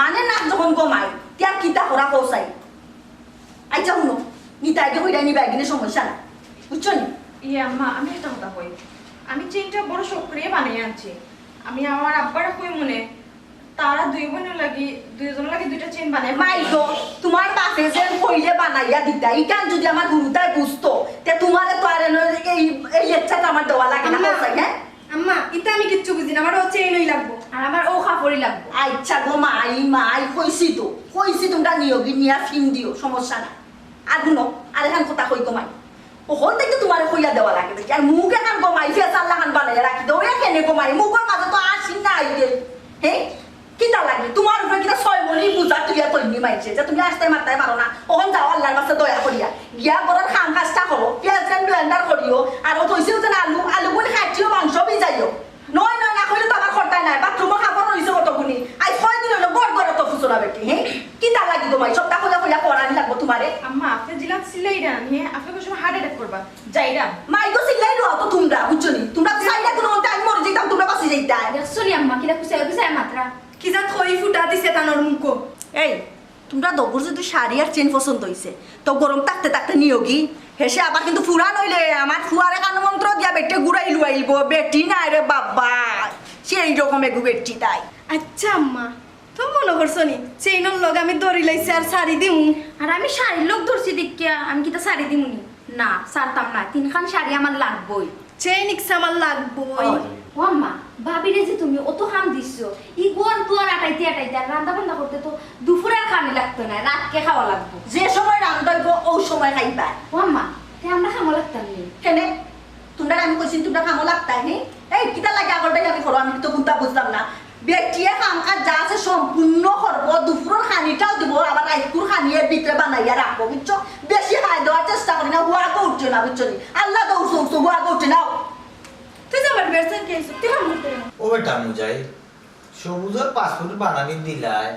মানের না যখন গো মাই, তে আর কিতা করা কও চাই। আইচ্ছা হুনো, নিতাইগে কইরা নিবায় গিনে সমস্যা নাই, বুঝছো নি? ইয়ে আম্মা, আমি একটা কথা কই, আমি চেইনটা বড় শখ করিয়া বানাই আনছি, আমি আমার আব্বারে কইমুনে, তারা দুই বইনর লাগি, দুইজনর লাগি দুইটা চেইন বানাই। মাই গো, তুমার বাপে যে কইলে বানাইয়া দিতা, ইখান যদি আমার হুরুতায় বুঝতো, তে তুমারে তো আর এনো এই, এই ইচ্ছাটা আমার দেওয়া লাগে না, আম্মা, কও চাই, হে? আম্মা, ইতা আমি কিচ্ছু বুঝি না, আমার অউ চেইনই লাগবো। আর আমার অউ কাপড়ই লাগবো। আইচ্ছা গো মাই, মাই, কইছি তো, কইছি তুমরা নিওগি, নিয়া ফিন্দিও, সমস্যা নাই। আর হুনো, আর এখান কথা কই গো মাই, অখন থাকি তুমারে কইয়া দেওয়া লাগে দেখি। আর মুখ এখান গো মাই, ফেসার লাখান বানাইয়া রাখি দেও, এ কেনে গো মাই, মুখর মাঝে তো আসি না আইলে। হে? কিতা লাগে? তুমার উপরে কিতা ছয় মণি বুঝা তুলিয়া থইনি মাইনষে, যে তুমি আস্তায় মাততায় পারো না। অখন যাও আল্লার বাস্তে দয়া করিয়া। গিয়া ঘরর কাম কাজটা করো, পিয়াজ গান blender করিও, আর অউ থইছেও যে আলু, আলু গুলি কাটিও, মাংস ভিজাইও। নয়, নয়, না কইলে তো আমার খরতায় নাই। বাথরুমো কাপড় রইছে কতগুনি। আইজ কয়দিন অইলো ঘর ঘর তো ফুসো না বেটি, হে? কিতা লাগি গো মাই? সবটা কইয়া কইয়া করানি লাগবো তুমারে। আম্মা, আপনে জিলাত চিল্লাইরা, হে? আপনে কয় সময় heart attack করবা। যাইরা। মাই গো চিল্লাইরো তো তুমরা, বুঝছো নি? তুমরা তো চাইরা কুনু মতে আমি মরি যাইতাম, তুমরা বাঁচি যাইতায়। দেখছো নি আম্মা, কিলা কুচাইয়া কুচাইয়া মাতরা? কি জাত কই ফুটা দিছে তানর মুখো। এই, তুমরা দগুর যদি শাড়ি আর চেইন পছন্দ অইছে, তো গরম থাকতে থাকতে নিওগি। হেষে আবার কিন্তু ফুরান অইলে আমার ফুয়ারে কানো মন্ত্র দিয়া বেটে ঘুরাই লুয়াইবো। বেটি নায় রে বাবা, সেই রকম এগু বেটি তাই। আইচ্ছা আম্মা, তো মনো করছো নি, চেইনর লগ আমি দড়ি লাইছি আর ছাড়ি দিমু? আর আমি শাড়ির লগ ধরছি দেখিয়া আমি কিতা ছাড়ি দিমু নি? না, ছাড়তাম না, তিনখান শাড়ি আমার লাগবোই। চেইন ইকসা আমার লাগবোই। ও আম্মা, ভাবিরে যে তুমি অত কাম দিছো, ই ঘর দুয়ার আটাইতে আটাইতে আর রান্দা বান্দা করতে তো দুপুর আর খানি লাগতো না, রাতকে খাওয়া লাগবো। যে সময় রান্দা অইবো, অউ সময় খাইবা। ও আম্মা, তে আমরা কামো লাগতাম নি? কেনে? তুমরারে আমি কইছি তুমরা কামো লাগতায় নি? এই, কিতা লাগে আগলটাই আমি করো, আমি তো কুন্তা বুঝলাম না। বেটিয়ে কাম কাজ যা আছে সম্পূর্ণ করবো, দুপুরর খানিটাও দিবো, আবার রাইতকুর খানি এর ভিতরে বানাইয়া রাখবো, বুঝছো? বেশি হায় দেওয়ার চেষ্টা করি না, হুয়াগো উঠছে না, বুঝছো নি? আল্লাহ তো উঠছো, উঠছো, হুয়াগো উঠে নাও। তুই যে আমার বেড়ছেন কে আইছো? তুই কাম করতে না। ও বেটা মুজাহিদ, সবুজর পাসপোর্ট বানানি দিলায়,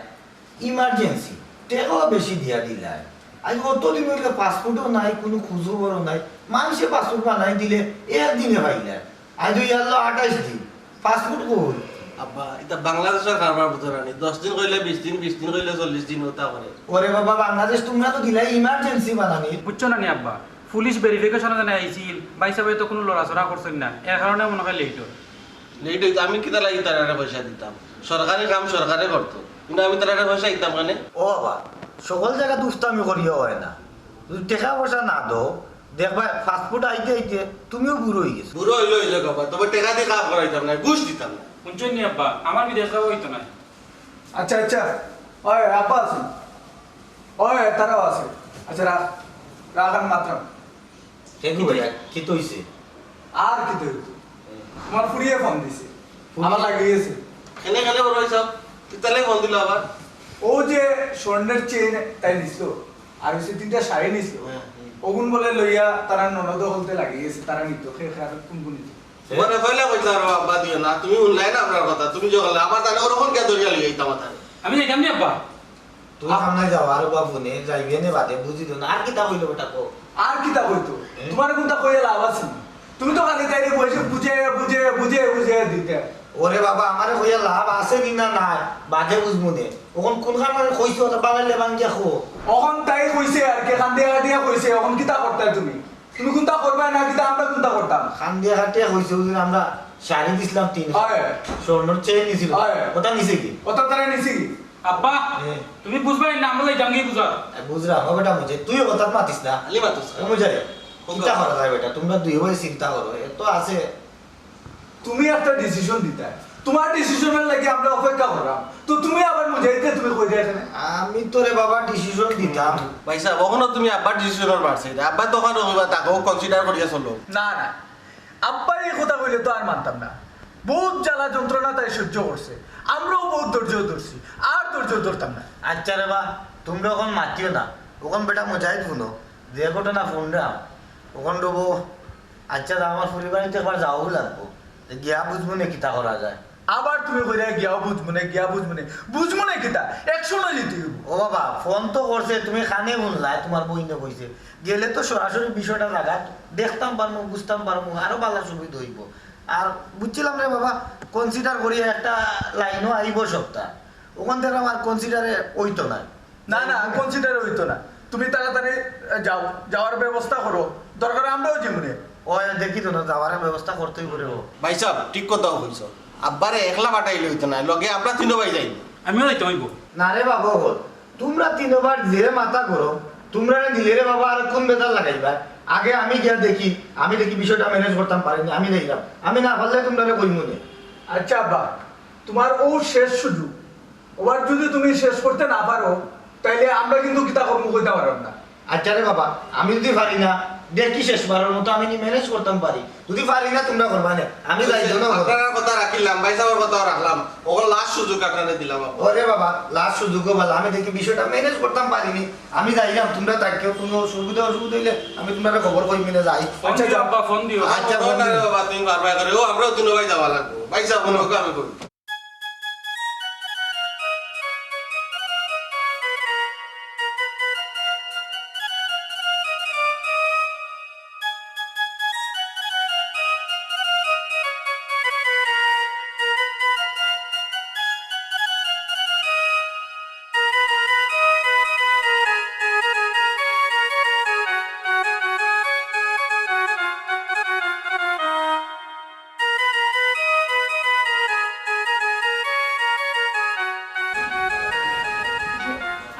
ইমার্জেন্সি, টেকাও বেশি দিয়া দিলায়। আইজ অতদিন অইলো পাসপোর্টও নাই, কুনু খোঁজখবরও নাই। মানষে পাসপোর্ট বানাই দিলে একদিনে পাইলায়। আইজ অইয়া আটাইশ দিন, পাসপোর্ট কই? আব্বা, ইতা বাংলাদেশর কারবার বুঝো না নি। দশ দিন কইলে বিশ দিন, বিশ দিন কইলে চল্লিশ দিন অতা করে। ওরে বাবা, বাংলাদেশ তুমরা তো দিলায় ইমার্জেন্সি বানানি। বুঝছো না নি আব্বা, পুলিশ ভেরিফিকেশনে যেন আইছিল, ভাইসাবে তো কুনু লড়াচড়া করছইন না, এর কারণে মনে হয় লেট অয়। লেট অইতো, আমি কিতা লাগি তারারে পয়সা দিতাম? সরকারি কাম সরকারে করতো, কিন্তু আমি তারারে পয়সা দিতাম কেনে? ও বাবা, সকল জাগাত দুস্তামি করিয়া অয় না। যদি টেকা পয়সা না দেও, দেখবায় পাসপোর্ট আইতে আইতে তুমিও বুড়া অইগেছো। বুড়া অইলে অইলে বাবা, তবে টেকা দি কাম করাইতাম না, ঘুষ দিতাম না। হুনছইন নি আব্বা, আমার বিদেশ যাওয়া অইতো নায়। আইচ্ছা, আইচ্ছা, ওই আব্বা আছইন, ওই তারাও আছে। আইচ্ছা, রাখ, রাখ, আমি মাতরাম। হে কি কিতা অইছে? আর কিতা অইছে? তুমার ফুড়িয়ে ফোন দিছে। ফুড়ি? আমার লাগি গেছে। কেনে, কেনে বড় ভাই সাব? কিতালে ফোন দিল আবার? অউ যে স্বর্ণর চেইন তাই নিছিল, আর অউ যে তিনটা শাড়ি নিছিল, হ্যাঁ, হুম। অগুন বলে লইয়া তারা ননদ হলতে লাগি গেছে, তারা নিত, খে খে আর কুন কুন নিত। তোমারে কইলা কইতা আর আব্বা দিও না, তুমি হুনলায় না আমরার কথা, তুমি যে কইলা, আবার তাইলে ওরকম কে ধরিয়া লইয়া আইতাম তাইলে? আমি যাইতাম নি আব্বা। তুমি সামনে যাও, আর বাবু নে, যাইবে নে বাদে, বুঝি দিও না। আর কিতা কইলো বেটা কও? আর কিতা কইতো? এ? তুমারে কুনতা কইয়া লাভ আছে? তুমি তো খালি তাইরে বুঝে, বুঝে, বুঝে, বুঝে দিতে। ওরে বাবা, আমারে কইয়া লাভ আছে নি না নাই, বাদে বুঝমু নে। অখন কুনখান মানে কইছো, ওটা বালাইলে বাঙ্গিয়া কো। অখন তাই কইছে আর কি, কান্দিয়া কান্দিয়া কইছে, অখন কিতা করতায় তুমি? তুমি কুনতা করবায় না কিতা, আমরা কুনতা করতাম? কান্দিয়া কাটিয়া কইছে, হুজুর, আমরা শাড়ি দিছিলাম তিন হাত, হয়। স্বর্ণর চেইন নিছিল, হয়। ওটা নিছে কি? ওটা তারা নিছে কি? আব্বা, হ্যাঁ। তুমি বুঝবায় না, আমরা যাইতাম গিয়া বুঝা। এ, বুঝলাম, ও বেটা মুজাহিদ, তুইও কথা মাতিস না। খালি মাতিস না। ও মুজাহিদ, কোন কিতা কথা? করা যায় বেটা? তোমরা দুই ভাই চিন্তা করো, এত আছে। তুমি একটা ডিসিশন দিতা, তোমার ডিসিশনের লাগি আমরা অপেক্ষা করলাম, তো তুমি আবার মুজাহিদরে তুমি কই দেয় এখানে? আমি তো রে বাবা ডিসিশন দিতাম। ভাই সাহেব, অখনো তুমি আব্বার ডিসিশনর মারছে এটা। আব্বা তখন কইবা, তাকেও কনসিডার করিয়া চলো। না, না, আব্বায় এই কথা কইলে তো আর মানতাম না। বহুত জ্বালা যন্ত্রণা তাই সহ্য করছে, আমরাও বহুত ধৈর্য ধরছি, আর ধৈর্য ধরতাম না। আচ্ছা রে বা, তোমরা অখন মাতিও না, অখন বেটা মুজাহিদ হুনো, যে ঘটনা হুনরাম, অখন রবো। আচ্ছা, তা আমার ফুরির বাড়িত একবার যাওয়া লাগবো, গিয়া বুঝমু নে কিতা করা যায়। আবার তুমি কইরায় গিয়াও বুঝমু নে, গিয়া বুঝমু নে, বুঝমু নে কিতা? একশো না জিতি হইব। ও বাবা, ফোন তো করছে, তুমি কানে হুনলায়, তোমার বইনে কইছে। গেলে তো সরাসরি বিষয়টা জাগাত দেখতাম পারমু, বুঝতাম পারমু, আরো ভালা সুবিধা হইব। আর বুঝছিলাম রে বাবা, কনসিডার করি একটা লাইনও আইব সপ্তাহ, অখান থাকি আমার কনসিডারে হইতো না। না, না, কনসিডার হইতো না। তুমি তাড়াতাড়ি, আহ, যাও, যাওয়ার ব্যবস্থা করো। দরকার আমরাও যাইমু নে। ও, দেখি তো না, যাওয়ার ব্যবস্থা করতেই পারে ও। ভাই সাহেব, ঠিক কথাও কইছো। আব্বারে একলা পাঠাইলে হইতো না, লগে আমরা তিনো ভাই যাই। আমিও যাইতে হইব। না রে বাবা, হল, তোমরা তিনো ভাই যে মাথা গরম, তোমরা না দিলে রে বাবা, আর কোন বেজার লাগাইবা? আগে আমি গিয়া দেখি, আমি দেখি বিষয়টা ম্যানেজ করতাম পারিনি, আমি দেখলাম, আমি না পারলে তোমরা কইমু নে। আচ্ছা আব্বা, তোমার ও শেষ সুযোগ, ওবার যদি তুমি শেষ করতে না পারো, তাইলে আমরা কিন্তু কিতা করমু কইতাম পারতাম না। আচ্ছা রে বাবা, আমি যদি পারি না, দেখি শেষবারের মতো আমি নি ম্যানেজ করতাম পারি। যদি পারি না, তোমরা করবা নে। আমি যাই, শোনো। আপনারার কথা রাখিলাম, ভাই সাহেবর কথাও রাখলাম। ওগুলো লাস্ট সুযোগ আপনারে দিলাম, বাবা। ওরে বাবা, লাস্ট সুযোগ বালা, আমি দেখি বিষয়টা ম্যানেজ করতাম পারিনি। আমি যাইলাম, তোমরা থাকিও, কোনো অসুবিধা অসুবিধা হইলে আমি তোমরারে খবর কইমু নে, যাই। আচ্ছা, যাও। আব্বা, ফোন দিও। আচ্ছা, ফোন দিও। বাবা, তুমি বারবার করে, ও, আমরাও দুনো ভাই যাওয়া লাগবো। ভাই সাহেব, ফোন হোক, আমি কই।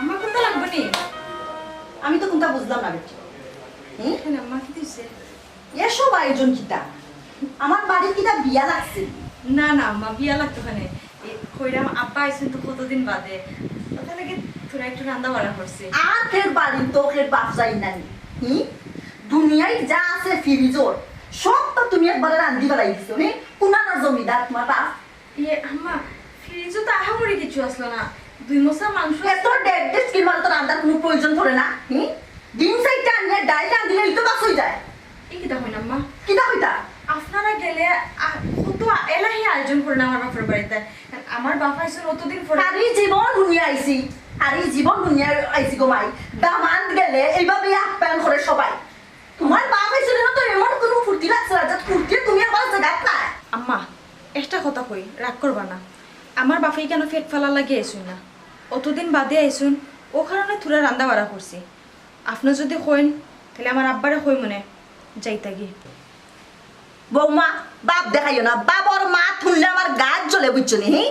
আমার কুনতা লাগবো নি? আমি তো কুনতা বুঝলাম না বেটি। হুম? কেন আম্মা, কিতা অইছে? এসব আয়োজন কিতা? আমার বাড়িত কিতা বিয়া লাগছে? না, না, আম্মা, বিয়া লাগতো কেনে? এ, কইরাম, আব্বা আইছইন তো কতদিন বাদে। অতার লাগি থুড়া একটু রান্দা বাড়া করছি। আর ফের বাড়িত তো ফের বাপ যাই নাই। হুম? দুনিয়াত যা আছে ফ্রিজর, সব তো তুমি একবারে রান্ধি বাড়াই দিছো, হুম? কুনানোর জমিদার তোমার বাপ? ইয়ে, আম্মা, ফ্রিজো তো আহামরি কিছু আসলো না। দুই মশা মাংস এত ডেড ডেড স্কিল মারো তো রান্নার কোনো প্রয়োজন পড়ে না। হুম? ডিম সাইডটা আনিয়ে ডাইল রান্ধিলে তো বাস হয়ে যায়। এই কিতা হইন আম্মা? কিতা হইতা? আপনারা গেলে আ, কত এলাহি আয়োজন করে না আমার বাপের বাড়িতে। আমার বাপ আইসেন অতদিন পরে। আরে জীবন দুনিয়া আইছি, আরে জীবন দুনিয়া আইছি গো মাই। দামান্দ গেলে এইভাবেই আপ্যায়ন করে সবাই। তোমার বাপ আইসলে না তো এমন কোনো ফুর্তি লাগছে না, যে ফুর্তি তুমি আমার জাগাত নাই। আম্মা, একটা কথা কই, রাগ করবা না। আমার বাপে কেন পেট ফালা লাগি আইসুন না, অতদিন বাদে আইসুন, ও কারণে থুড়া রান্দা বাড়া করছি। আপনি যদি কইন, তাহলে আমার আব্বারে কই মনে যাইতা গি। বৌমা, বাপ দেখাইও না, বাপর মা তুললে আমার গাত জ্বলে, বুঝছো নি? হি?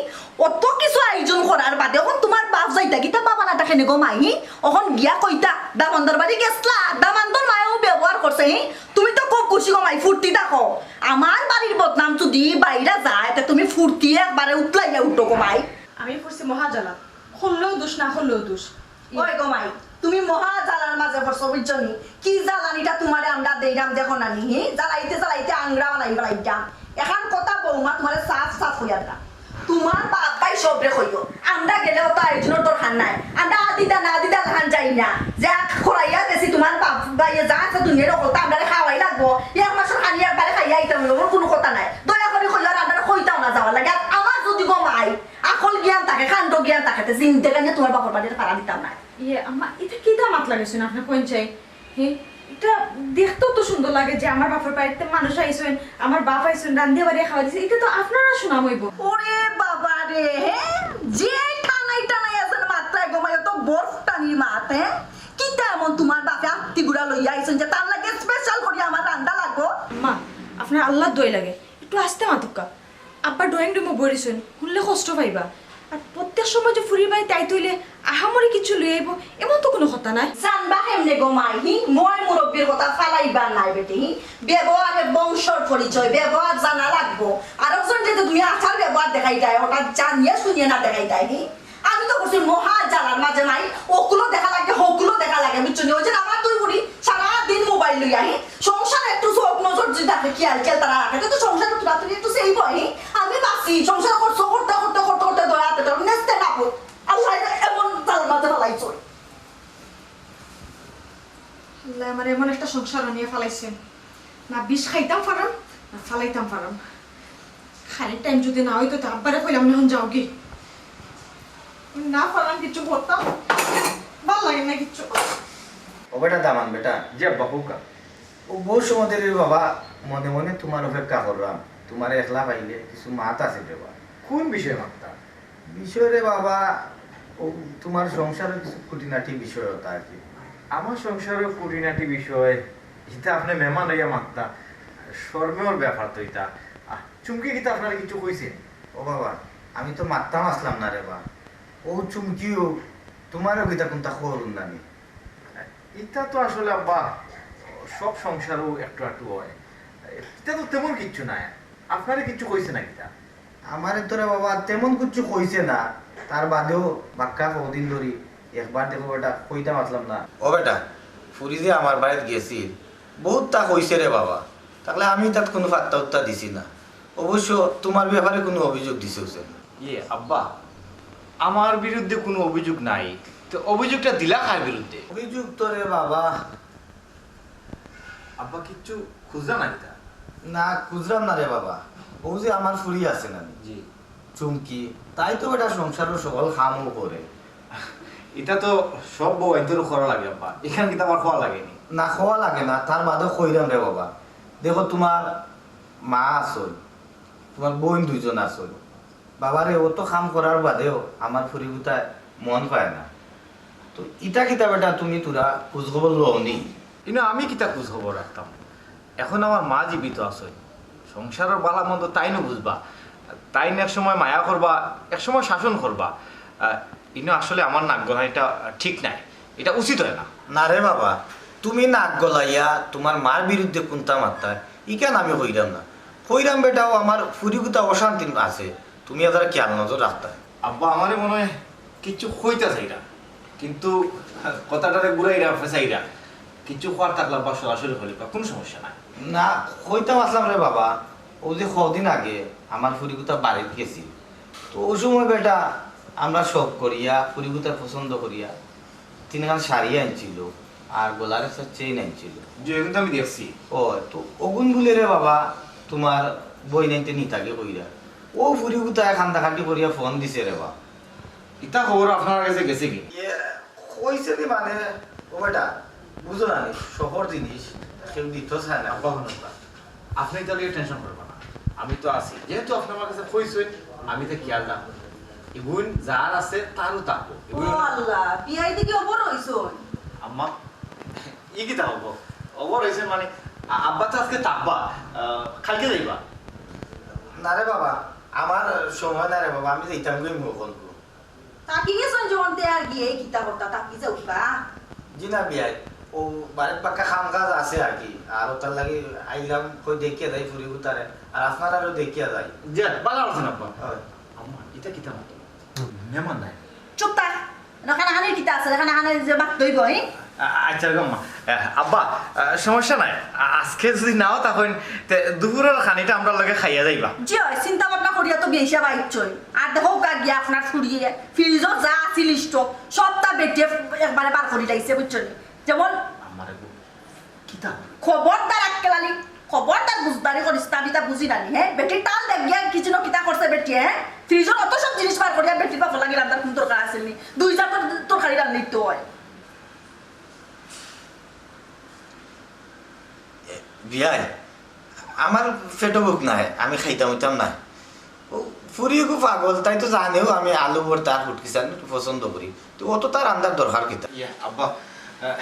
অত কিছু আয়োজন করার বাদে অখন তোমার বাপ যাইতা গিতা বাবা না থাকে নি গো মাই? হি? অখন গিয়া কইতা, দামান্দর বাড়ি গেছলা, দামান্দর মায়েও ব্যবহার করছে, হি? তুমি তো খুব খুশি গো মাই, ফুর্তি থাকো। আমার বাড়ির বদনাম যদি বাইরা যায়, তে তুমি ফুর্তি একবারে উতলাইয়া উঠো গো মাই। আমি পড়ছি মহাজালা, করলেও দোষ, না করলেও দোষ। ওই গো মাই, তুমি মহা জ্বালার মাঝে পড়ছো, বুঝছো নি? কি জ্বালানিটা তোমারে আমরা দেইরাম দেখো না নি, হি? জ্বালাইতে জ্বালাইতে আংরা বানাই ফেলাইতাম। এখন কথা বৌমা তোমারে সাফ সাফ কইয়া দিলাম। তোমার বাপ ভাই সবরে কইও, আমরা গেলে অত আয়োজনের দরকার নাই। আমরা আদিদা না আদিদা লাখান যাই না। যে আখ খরাইয়া গেছি তোমার বাপ ভাইয়ে যা আছে দুনিয়ার কথা আমরা খাওয়াই লাগবো। এক মাসের খানি একবারে খাইয়া আইতাম, ওর কোনো কথা নাই। দয়া করে কইও আর আমরা কইতাও না যাওয়ার লাগে। আর আমার যদি গো মাই আকল জ্ঞান থাকে, কাণ্ড জ্ঞান থাকে, তে জিন্দেগানিয়ে তোমার বাপর বাড়ির পাড়া দিতাম না। ইয়ে, আম্মা, ইতা কিতা মাত লাগাইছইন আপনে কইন চাই? হে, এটা দেখতেও তো সুন্দর লাগে যে আমার বাপের বাড়িতে মানুষ আইছইন, আমার বাপ আইছইন, রান্ধিয়া বাড়িয়া খাওয়াই দিছে, এটা তো আপনারার সুনাম অইবো। ওরে বাবা রে, হ্যাঁ, যে টানাই টানাই আছেন মাত্রায় গমাই, তো বরফ টানির মাত, হ্যাঁ? কিতা এমন তোমার বাপে আত্তি গুড়া লইয়া আইছইন যে তার লাগি স্পেশাল করি আমার রান্দা লাগবো? মা, আপনার আল্লাহর দোয়াই লাগে, একটু আস্তে মাতুক্কা। আব্বা ড্রয়িং রুমো বইছইন, হুনলে কষ্ট পাইবা। আর প্রত্যেক সময় যে ফুরির বাড়িত আইতে অইলে আহামরি কিছু লই আইবো, এমন তো কুনু কথা নায়। জানবা কেমনে গমাই, হি? ময় মুরব্বির কথা ফালাইবার নায় বেটি, হি? ব্যবহারে বংশর পরিচয়, ব্যবহার জানা লাগবো। আরকজন যে তুমি আচার ব্যবহার দেখাইতায়, ওটা জানিয়া শুনিয়া না দেখাইতায়, হি? আমি তো করছি মহা জ্বালার মাঝে নাই, ওগুলো দেখা লাগে, হগুলো দেখা লাগে, বুঝছো নি? ওই যে আমার দুই বুড়ি সারা দিন মোবাইল লইয়া, হি? সংসার একটু চোখ নজর যদি থাকে, খেয়াল খেয়াল তারা রাখে, তো সংসার তো রাত্রি একটু সেই বয়, হি? আমি বাঁচি, সংসার করছো, করতে, করতে, করতে, করতে, দয়া হাতে ধরো, নেচতে না পড়। আল্লাহ এমন জ্বালার মাঝে ফালাইছো। আল্লাহ আমার এমন একটা সংসার আনিয়া ফালাইছে, না বিষ খাইতাম পারাম, না ফালাইতাম পারাম। খানিক টাইম যদি না অইতো, তো আব্বারে কইলাম, "এখন যাওগি।" না পারলাম কিছু করতাম, ভালা লাগে না কিচ্ছু। ও বেটা দামান বেটা। জি আব্বা, কউক্কা। ও বউ সমুদরের বাবা, মনে মনে তুমার অপেক্ষা কররাম, তুমারে একলা পাইলে কিছু মাত আছে রে বা। কুন বিষয়ে মাততা? বিষয় রে বাবা, ও তুমার সংসারর কিছু খুঁটিনাটি বিষয় অতা আর কি। আমার সংসারর খুঁটিনাটি বিষয়, ইতা আপনে মেহমান অইয়া মাততা, শরমর ব্যাপার তো ইতা। আহ, চুমকি কিতা আপনারে কিছু কইছে? ও বাবা, আমি তো মাততাম আছলাম না রে বা। ও চুমকিও তুমারেও কিতা কুনতা খবর উন্দানি? ইতা তো আসলে আব্বা, সব সংসারও একটু আধটু অয়। ইতা তো তেমন কিচ্ছু নায়। আপনারে কিচ্ছু কইছে না কিতা? আমারে তো রে বাবা তেমন কিচ্ছু কইছে না। তার বাদেও বাক্কা কয়দিন ধরি একবার দেখো বেটা কইতাম আছলাম না। ও বেটা, ফুরি যে আমার বাড়িত গেছিল, বউত তা কইছে রে বাবা। তাইলে আমি তাত কুনু পাত্তা উত্তা দিছি না। অবশ্য তুমার ব্যাপারে কুনু অভিযোগ দিছে অউ না। ইয়ে, আব্বা, আমার বিরুদ্ধে কুনু অভিযোগ নাই। তো অভিযোগটা দিলা কার বিরুদ্ধে? অভিযোগ তো রে বাবা। আব্বা, কিচ্ছু খুঁজলা না কিতা? না, খুঁজরাম না রে বাবা। অউ যে আমার ফুরি আছে না নি? জি। চুমকি, তাই তো বেটা সংসারর সকল কামও করে। ইতা তো সব বউ আইন্তরও করা লাগে আব্বা, ইখান কিতা আমার কওয়া লাগেনি? না, কওয়া লাগে না, তার বাদেও কইরাম রে বাবা। দেখো, তুমার মা আছইন, তুমার বইন দুইজন আছইন, বাবারে, অত কাম করার বাদেও আমার ফুরিগুতায় মন পায় না। তো ইতা কিতা বেটা তুমি থুড়া খুঁজ খবর লও নি? ইনো আমি কিতা খুঁজ খবর রাখতাম? এখন আমার মা জীবিত আছইন, সংসারর ভালা মন্দ তাইনও বুঝবা। তাইন এক সময় মায়া করবা, এক সময় শাসন করবা। আহ, ইনো আসলে আমার নাক গলানিটা ঠিক নায়, ইটা উচিত অয় না। না রে বাবা, তুমি নাক গলাইয়া তুমার মার বিরুদ্ধে কুনতা মাততায়, ইখান আমি কইরাম না। কইরাম বেটা, অউ আমার ফুরিগুতা অশান্তিত আছে, তুমি এটার খেয়াল নজর রাখতায়। আব্বা, আমারে মনে অয় কিচ্ছু কইতা চাইরা, কিন্তু কথাটারে ঘুরাইরা ফেসাইরা কিচ্ছু কওয়ার থাকলে আব্বা সরাসরি কইলে কুনু সমস্যা নাই। না, কইতাম আছলাম রে বাবা, অউ যে কয়দিন আগে আমার ফুরিগুতা বাড়িত গেছিল, তো অউ সময় বেটা আমরা শখ করিয়া, ফুরিগুতার পছন্দ করিয়া তিনখান শাড়ি আনছিল, আর গলার একটা চেইন আনছিল। জি, অগুন তো আমি দেখছি। ও, তো অগুন বুলে রে বাবা, তুমার বইনাইন্তে নিতাগি কইরা। অউ ফুরিগুতায় কান্দাকাটি করিয়া ফোন দিছে রে বা। ইতা খবর আপনার গেছে গেছে কি? ইয়ে, কইছে নি মানে, ও বেটা, বুঝো না নি, শখর জিনিস, কেউ দিতো চায় না। আব্বা, হুনো আব্বা, আপনে ইতা লইয়া টেনশন করবা না, আমি তো আছি। যেহেতু আপনে আমার গেছে কইছইন, আমি তো খেয়াল রাখমু। ইগুন যার আছে, তারও থাকবো। ও আল্লাহ, বিয়াই দেখি অবর অইছইন। আম্মা, ই কিতা অইবো? অবর অইছইন মানে, আ-, আব্বা তো আজকে থাকবা, আ, কাইলকে যাইবা। না রে বাবা, আমার সময় না রে বাবা, আমি যাইতাম গই মুখ। থাকি গেছইন যখন তে আর গিয়া কিতা করতা, থাকি যাউক্কা। জি না বিয়াই, অউ বাড়িত বাক্কা কাম কাজ আছে আর কি, আর অতার লাগি আইলাম, কই দেখিয়া যাই ফুরিগুতারে, আর আপনারারেও দেখিয়া যাই। জি, ভালা আছইন আব্বা। অয়। আম্মা, ইতা কিতা মাতো? মেহমান নাই। চুপ থাক। না, কানাকানির কিতা আছে? কানাকানির যে মাত দইব, হি? আ-, আচ্ছা গো আম্মা। আ, আব্বা, আ, সমস্যা নাই। আ-, আজকে যদি নাও থাকইন, তে দুপুরর খানিটা আমরার লগে খাইয়া যাইবা। জি অয়, চিন্তা ভাবনা করিয়া তো বিয়াই সাব আইছইন। আর দেখউক্কা গিয়া আপনার ফুরিয়ে, ফ্রিজো যা আছিল stock, সবতা বেটিয়ে একবারে বার করি লাইছে, বুঝছইন নি? যেমন আমারে গো, কিতা? খবরদার আক্কেল আলী, খবরদার বুঝদারি করিস না, আমি ইতা বুঝি না নি, হে? বেটির তাল দেখ গিয়া কিচেনো কিতা করছে বেটিয়ে, হে? ফ্রিজর অত সব জিনিস বার করিয়া বেটির বাপর লাগি রান্দার কুন দরকার আছিল নি? দুই জাতর তরকারি রান্ধিতো অয়। বিয়াই, আমার পেটো ভুক নাই, আমি খাইতাম অইতাম না। ও, ফুরি খুব পাগল, তাই তো জানেও আমি আলু ভর্তা আর ফুটকিচান পছন্দ করি। তো অত তার আন্দার দরকার কিতা? ইয়া, আব্বা, আহ,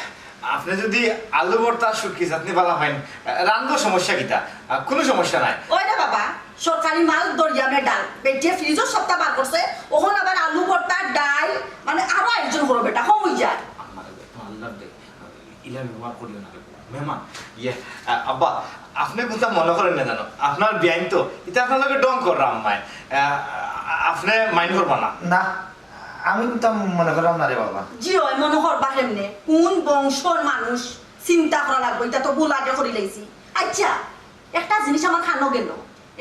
আপনে যুদি আলু ভর্তা আর শুটকি চাটনি বালা পাইন, আহ, রান্ধো সমস্যা কিতা? আহ, কুনু সমস্যা নাই। ওই রে বাবা, সরকারি মাল দরিয়া মে ডাল। বেটিয়ে ফ্রিজর সবটা বার করছে, অখন আবার আলু ভর্তা, ডাইল, মানে আরো আয়োজন করো বেটা, কম অই যায়। আল্লাহ রে, আল্লাহ রে। ইলা ব্যবহার করিও না রে, মেহমান। ইয়ে, আ-, আব্বা, আপনে কুনতা মনো করইন না জানো, আপনার বিয়াইন তো, ইতা আপনার লগে ঢং কররা আম্মায়। আ-, আ-, আপনে mind করবা না। না, আমি কুনতা মনো কররাম না রে বাবা। জি অয়, মনো করবা কেমনে? কুন বংশর মানুষ চিন্তা করা লাগবো, ইতা তো ভুল আগে করিলাইছি। আইচ্ছা, একটা জিনিস আমার কানো গেল,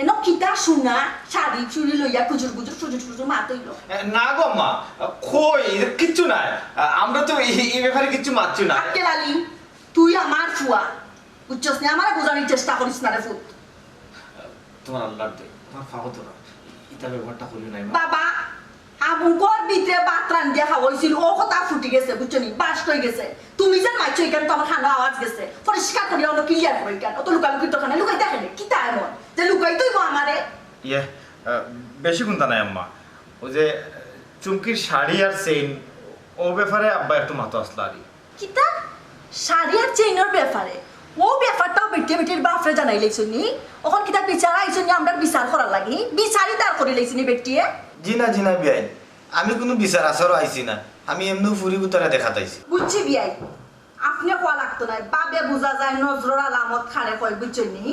এনো কিতা সোনা শাড়ি চুড়ি লইয়া কুজুর গুজুর ফুজুর ফুজুর মাত অইলো? এ, না গো মা, কই, ইতা কিচ্ছু নাই। আ-, আমরা তো ই, ই ব্যাপারে কিচ্ছু মাতছি না। আক্কেল আলী, তুই আমার ফুয়া, বুঝছস নি? আমারে বুঝানির চেষ্টা করিস না রে ফুত। তুমার আল্লার দে, তুমার পাও ধরা, ইতা ব্যবহারটা করিও না, মা। বাবা, আমুকর ভিতরে ভাত রান্ধিয়া খাওয়াইছিল, অউ কথা ফুটি গেছে, বুঝছো নি? Burst অই গেছে। তুমি যে মাতছো, ইখান তো আমার কানো আওয়াজ গেছে। পরিষ্কার করিয়া অনো clear করো ইখান। অত লুকালুকির দরকার নাই, লুকাইতা কেনে? কিতা এমন যে লুকাইতে অইবো আমারে? ইয়ে, আহ, বেশি কুন্তা নাই আম্মা। অউ যে, আহ, চুমকির শাড়ি আর চেইন, অউ ব্যাপারে আব্বা একটু মাতো আছলা আর কি। কিতা? শাড়ি আর চেইনর ব্যাপারে? অউ ব্যাপারটাও বেটিয়ে বেটির বাপরে জানাইলাইছো নি? অখন কিতা বিচার আইছো নি আমরার বিচার করার লাগি? বিচারই তার করিলাইছো নি বেটিয়ে? জি না, জি না বিয়াইন, আমি কুনু বিচার আচারও আইছি না, আমি এমনেউ ফুরি গুতারে দেখাত আইছি। বুঝছি বিয়াই, আপনে কওয়া লাগতো নায়, বাবে বুঝা যায় নজরর আলামত কারে কয়, বুঝছইন নি?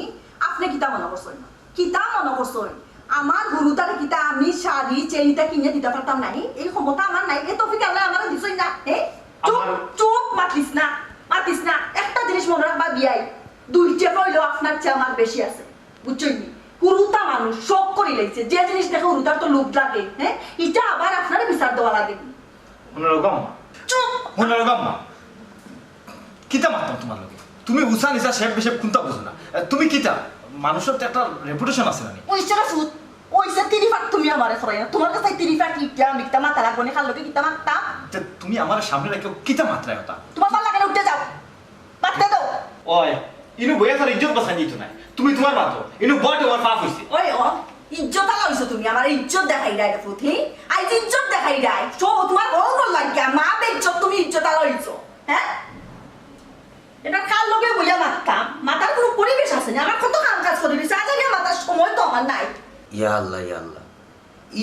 আপনে কিতা মনো করছইন? কিতা মনো করছইন? আমার হুরুতারে কিতা আমি শাড়ি, চেইন ইতা কিনিয়া দিতা পারতাম নায়? এই ক্ষমতা আমার নাই, এই তৌফিক আল্লায় আমারে দিছইন না, হে? চুপ, আমার চুপ, মাতিস না, মাতিস না। একটা জিনিস মনো রাখবা বিয়াই, দুই টেকা অইলেও আপনার চেয়ে আমার বেশি আছে। বুঝছইন নি? হুরুতা মানুষ শখ করিলাইছে, যে জিনিস দেখে হুরুতার তো লোভ লাগে, হে? ইটা আবার আপনারে বিচার দেওয়া লাগে। হুনো রকম। চুপ! হুনো রকম। কিতা মাততাম তুমার লগে? তুমি উচা নিচা শেপ বেশেপ কুন্তা বুঝো না। এ, তুমি কিতা? মানুষর তো একটা reputation আছে না নি? অইছে রে ফুত, অইছে তিরিফাত তুমি আমারে ফরাই না। তুমার কাছে তিরিফাত কিতা মিথ্যা মাতা লাগবো নি, কার লগে কিতা মাততাম? তে তুমি আমার সামনে রাখিও কিতা মাতরায় অতা? তুমার ভালা লাগে না, উঠে যাও। মাততে দাও। ওই, ইনো বইয়া তার ইজ্জত বাঁচাই দিত নাই। তুমি তুমার মাতো, ইনো বট আমার পাপ অইছে। ওই ও, ইজ্জত আলা অইছো তুমি, আমার ইজ্জত দেখাইরায় রে ফুত, হি? আইজ ইজ্জত দেখাইরায়। সব তুমার বউ বল লাগিয়া, মা বেইজ্জত তুমি ইজ্জত আলা অইছো, হে? ইটা কার লগে বইয়া মাততাম? মাতার কুনু পরিবেশ আছে নি? আমার কত কাম কাজ করি দিছে, আজ আগে মাতার সময় তো আমার নাই। ইয়া আল্লাহ, ইয়া আল্লাহ।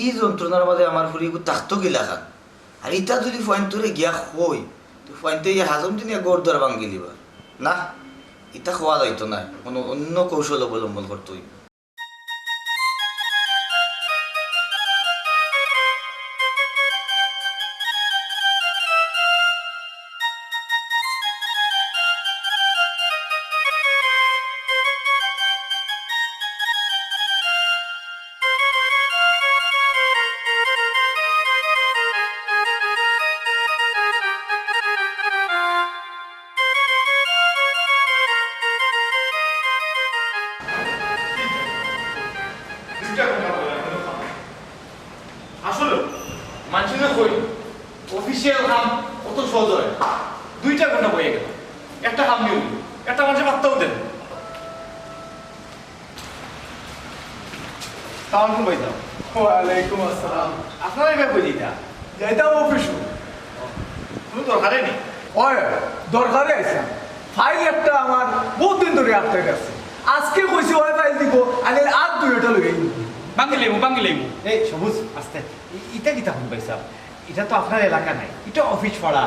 ই যন্ত্রণার মাঝে আমার ফুরি এগু থাকতো কিলাখান? আর ইতা যুদি ফুয়াইন্তরে গিয়া কই, তে ফুয়াইন্তে ইয়া হাজম দিন ইয়া ঘর দুয়ার ভাঙ্গিলিবা। না, ইতা কওয়া যাইতো নায়, কুনু অইন্য কৌশল অবলম্বন করতো অইবো। আসলে, মানষে কইন, official কাম অত সহজ অয়। দুইটা ঘন্টা বইয়া গেলাম, একটা কাম নি অইলো, একটা মানষে পাত্তাও দেয় না। সালাম আলাইকুম ভাইসাব। ওয়ালাইকুম আসসালাম। আপনারা এবার কই যাইতা? যাইতাম অফিসো। কুনু দরকারে নি? ওই, দরকারে আইছলাম। ফাইল একটা আমার বউত দিন ধরি আটকাই আছে। আজকে কইছে ওই ফাইল দিবো, আর এর আর দুইটা লই আইবো। ভাঙ্গিলাইমু, ভাঙ্গিলাইমু। এই সবুজ, আস্তে। ই-, ইটা কিতা কইন ভাইসাব? ইটা তো আপনার এলাকা নায়, ইটা অফিস পাড়া।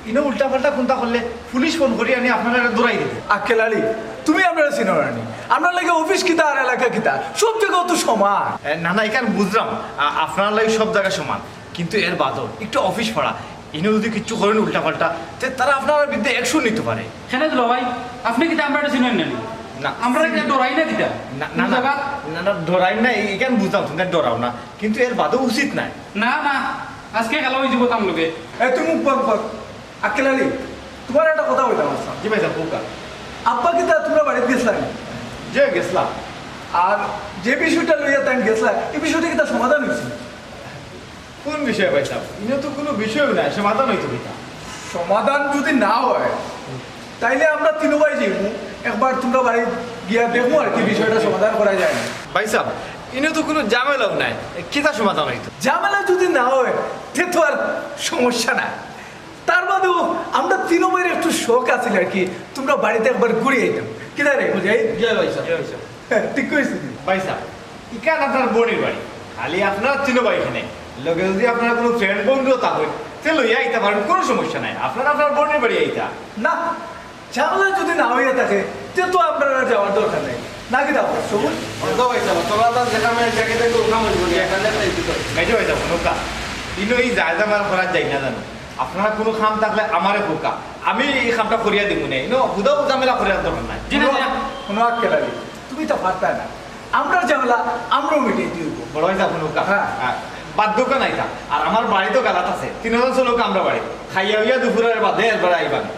ইনো উল্টাপাল্টা কুন্তা করলে পুলিশ ফোন করি আনি আপনারারে ধরাই দিবো। আক্কেল আলী, তুমি আমরারে চিনো না নি? আমরার লাগি অফিস কিতা আর এলাকা কিতা? সব জাগাও তো সমান। এ, না, না, ইখান বুঝলাম, আ-, আপনার লাগি সব জাগা সমান, কিন্তু এর বাদেও একটু অফিস পাড়া। ইনো যুদি কিচ্ছু করইন উল্টাপাল্টা, তে তারা আপনার বিরুদ্ধে action নিতো পারে। কেনে দুলাভাই, আপনে কিতা আমরারে চিনইন না নি? না। আমরারে কিতা ডরাইন না কিতা? না, না, কুন না, জাগাত? না, না, ডরাইন না, ইখান বুঝলাম, তুমি ডরাও না। কিন্তু এর বাদেও উচিত নায়। না, না, আজকে খেলা অইযিবো তান লগে। এ, তুই মুখ বন্ধ কর। আক্কেল আলী, তুমারে একটা কথা কইতাম আছলাম। জি ভাইসাব, কউক্কা। আব্বা কিতা তুমরা বাড়িত গেছলা নি? জি, গেছলাম। আর যে বিষয়টা লইয়া তাইন গেছলা, ই বিষয়টা কিতা সমাধান অইছে? কুন বিষয় ভাইসাব? ইনো তো কুনু বিষয়উ নায়, সমাধান অইতো কিতা? সমাধান যুদি না অয়, তাইলে আমরা তিনো ভাই যাইমু, একবার তুমরা বাড়িত গিয়া দেখমু আর কি বিষয়টা সমাধান করা যায় না। ভাইসাব, ইনো তো কুনু ঝামেলাও নাই, কিতা সমাধান অইতো? ঝামেলা যুদি না অয়, তে তো আর সমস্যা নাই। তার বাদেও আমরা তিনো ভাইর একটু শখ আছিল আর কি, তুমরা বাড়িত একবার ঘুরি আইতাম। কিতা রে, বুঝাই? জি ভাইসাব। হ্যাঁ, ঠিক কইছি। ভাইসাব, ইখান আপনার বইনর বাড়ি, খালি আপনারা তিনো ভাই কেনে, লগে যুদি আপনার কুনু friend বন্ধু থাকে, তে লইয়া আইতা পারইন, কুনু সমস্যা নাই। আপনারা আপনার বইনর বাড়ি আইতা। না, ঝামেলা যুদি না অইয়া থাকে, তে তো আমরার আর যাওয়ার দরকার নাই। না কিতা কও, সবুজ? অতো ভাইসাব, তোরা তো যেখানে জায়গা থেকে উঠাম অইবো, এখানে তো এই তো। এই যে ভাইসাব, নৌকা, ইনো ই জায়গা আমার করা যায় না জানো। আপনারা কুনু কাম থাকলে আমারে কউক্কা, আমি ই কামটা করিয়া দিমু নে। ইনো হুদাও ঝামেলা করিয়া দরকার নাই। জি না, জি না। কুনু আক্কেল আলী, তুমি তো পারতায় না। আমরার ঝামেলা আমরাউ মিটাই দিমু। বড় ভাইসাব, নৌকা। হ্যাঁ। হ্যাঁ। বাদ দেউক্কা না ইতা। আর আমার বাড়ি তো গালাত আছে। তিনোজন চলউক্কা আমরার বাড়ি। খাইয়া উইয়া দুপুরর বাদে এরপরে আইবা নে।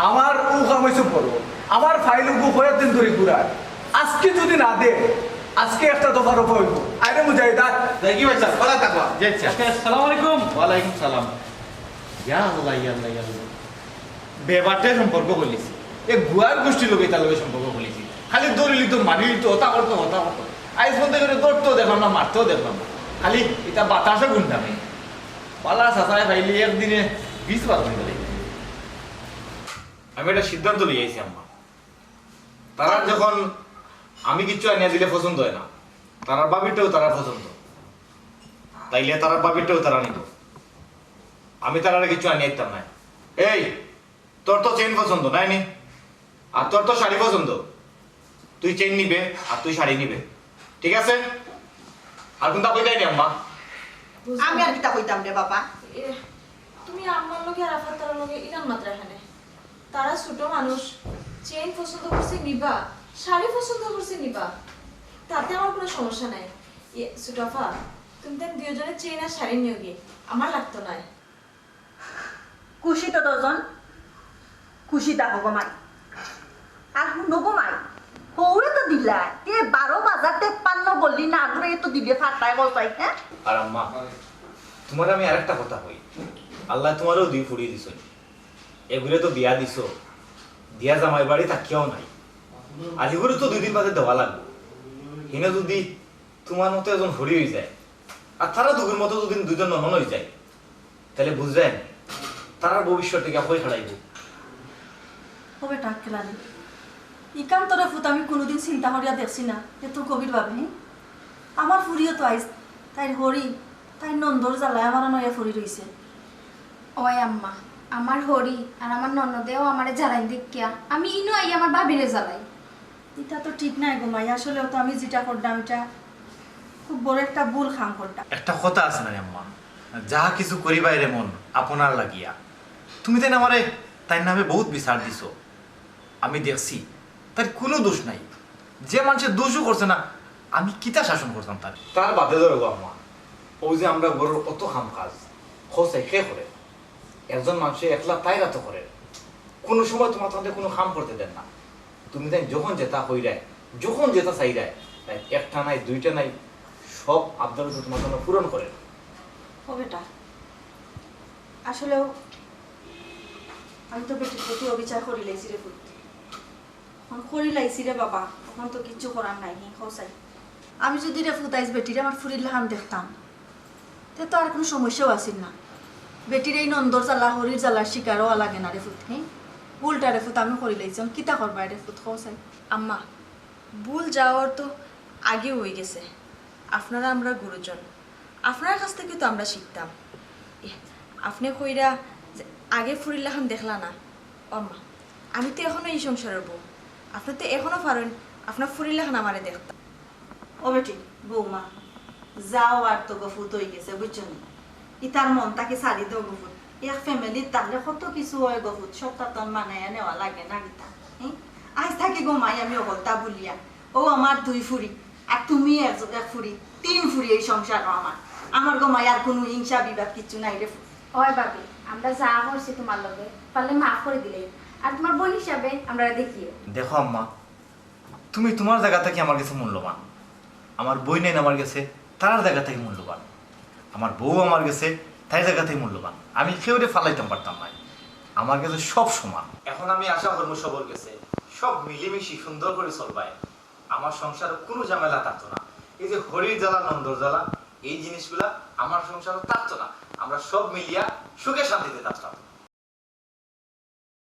আমার অউ কাম অইছে বড়। আমার ফাইল অগু কয়েকদিন ধরি ঘুরার। আজকে যুদি না দে, আজকে একটা দফা রফা অইবো। আয় রে মুজাহিদ, আয়। দেখি ভাইসাব, ভালা থাকবা। জি, আচ্ছা। আসসালামু আলাইকুম। ওয়ালাইকুম সালাম। ইয়া আল্লাহ, ইয়া আল্লাহ, ইয়া আল্লাহ। বেবাটে সম্পর্ক খুলিছি। এ গুয়ার গুষ্টির লগে ইতার লগে সম্পর্ক খুলিছি। খালি ধরিলিতো, মারিলিতো, হতা করতো, হতা করতো। আইজ পর্যন্ত করে ধরতেও দেখলাম না, মারতেও দেখলাম না। খালি ইতা বাতাসো গুন্ডামি। ভালা চাচায় পাইলে একদিনে বিশ বার অই গেলে। আমি একটা সিদ্ধান্ত লইয়া আইছি আম্মা। তারার যখন আমি কিচ্ছু আনিয়া দিলে পছন্দ অয় না, তারার ভাবিরটাউ তারার পছন্দ, তাইলে তারার ভাবিরটাউ তারা নিবো। আমি তারারে কিচ্ছু আনিয়া দিতাম নায়। এই, তোর তো চেইন পছন্দ, নায় নি? আর তোর তো শাড়ি পছন্দ। তুই চেইন নিবে, আর তুই শাড়ি নিবে। ঠিক আছে? আর কুনতা কইতায় নি আম্মা? আমি আর কিতা কইতাম রে বাবা? এ, তুমি আম্মার লগে আর আফার তারার লগে ইলান মাতরায় কেনে? তারা ছোট মানুষ, চেইন পছন্দ করছে নিবা, শাড়ি পছন্দ করছে নিবা, তাতে আমার কুনু সমস্যা নাই। ইয়ে, ছোট আফা, তুমি তাইন দুইওজনে চেইন আর শাড়ি নিওগি, আমার লাগতো নায়। খুশি তো দুইজন, খুশি থাকো গো মাই। আর হুনো গো মাই, হউরে তো দিলায়, তে বারো বাজার তেপ্পান্ন গলি না ঘুরে তো দিলে ফাটায় বলতাই, হ্যাঁ? আর আম্মা, তুমারে আমি আরেকটা কথা কই, আল্লায় তুমারেও দুই ফুড়ি দিছইন, এগুরে তো বিয়া দিছো, দিয়া জামাই বাড়ি থাকিয়াও নাই, আর এগুরে তো দুইদিন বাদে দেওয়া লাগবো। হিনো যুদি তুমার মতো একজন ফুড়ি অইযায়, আর তারা দুগুর মতো যুদি দুইজন ননদ অইযায়, তাইলে বুঝরায় নি, তারার ভবিষ্যৎ থাকি কই খাড়াইবো। ও বেটা, আক্কেল আলী, ইখান তো রে ফুত আমি কুনুদিন চিন্তা করিয়া দেখছি না, এত গভীরভাবে, হুম? আমার ফুড়িও তো আইজ, তাইর হড়ি, তাইর নন্দর জ্বালায় আমার অনো আইয়া পড়ি রইছে। ওই আম্মা, আমার হড়ি আর আমার ননদেও আমারে জ্বালাইন দেখিয়া আমি ইনো আইয়া আমার ভাবিরে জ্বালাই। ইটা তো ঠিক নায় গো মাই, আসলেও তো আমি যেটা করলাম, ইটা খুব বড় একটা ভুল কাম করলাম। একটা কথা আছে না রে আম্মা, যাহা কিছু করিবায় রে মন আপনার লাগিয়া। তুমি তাইন আমারে তাইর নামে বউত বিচার দিছো, আমি দেখছি তাইর কুনু দোষ নাই। যে মানষে দোষও করছে না, আমি কিতা শাসন করতাম তার? তার বাদে ধরো গো আম্মা, অউ যে আমরার ঘরর অত কাম কাজ, খরচ কে করে? একজন মানষে একলা তাইর আতো করে, কুনু সময় তুমার তানরে কুনু কাম করতে দেন না। তুমি তাইন যখন যেটা কইরায়, যখন যেটা চাইরায়, তাইন একটা নাই, দুইটা নাই, সব আবদার তো তুমার জন্য পূরণ করে। ও বেটা, আসলেও আমি তো বেটির প্রতি অবিচার করিলাইছি রে ফুত। অখন করিলাইছি রে বাবা, অখন তো কিচ্ছু করার নাই, হি, কও চাই। আমি যুদি রে ফুত আইজ বেটিরে আমার ফুড়ির লাখান দেখতাম, তে তো আর কুনু সমস্যাও আছিল না। বেটির এই নন্দর জ্বালা, হড়ির জ্বালার শিকার অওয়া লাগে না রে ফুত, হি। ভুলটা রে ফুত আমি করিলাইছি, অখন কিতা করবায় রে ফুত, কও চাই। আম্মা, ভুল যা অওয়ার তো আগেউ অইগেছে। আপনারা আমরার গুরুজন, আপনারার কাছ থাকি তো আমরা শিখতাম। এ, আপনে কইরা যে আগে ফুড়ির লাখান দেখলা না। ও আম্মা, আমি তো এখনো ই সংসারর বউ, আপনে তো এখনো পারইন আপনার ফুড়ির লাখান আমারে দেখতা। ও বেটি, বৌমা, যা অওয়ার তো গো ফুত অইগেছে, বুঝছো নি? ইতার মন থাকি ছাড়ি দেও গো ফুত। এক family-ত থাকলে কত কিছু অয় গো ফুত, সবটা তো আর মানাইয়া নেওয়া লাগে না কিতা, হুম? আইজ থাকি গো মাই আমি অকলতা ভুলিয়া, অউ আমার দুই ফুড়ি, আর তুমি এক, এক ফুড়ি, তিন ফুড়ি এই সংসারো আমার। আমার গো মাই আর কুনু হিংসা বিবাদ কিচ্ছু নাই রে ফুত। ওই ভাবি, আমরা যা করছি তুমার লগে, পারলে মাফ করি দিলাইও। আর তুমার বইন হিসাবে আমরারে দেখিও। দেখো আম্মা, তুমি তুমার জাগা থাকি আমার গেছে মূল্যবান, আমার বইনাইন আমার গেছে তারার জাগা থাকি মূল্যবান, আমার বউ আমার গেছে তাইর জাগা থাকি মূল্যবান। আমি কেউরে ফালাইতাম পারতাম নায়, আমার গেছে সব সমান। এখন আমি আশা করমু সবর গেছে সব মিলিমিশি সুন্দর করি চলবায়, আমার সংসারো কুনু ঝামেলা থাকতো না। এই যে হরির জ্বালা নন্দর জ্বালা, এই জিনিসগুলা আমার সংসারো থাকতো না। আমরা সব মিলিয়া সুখে শান্তিতে থাকতাম।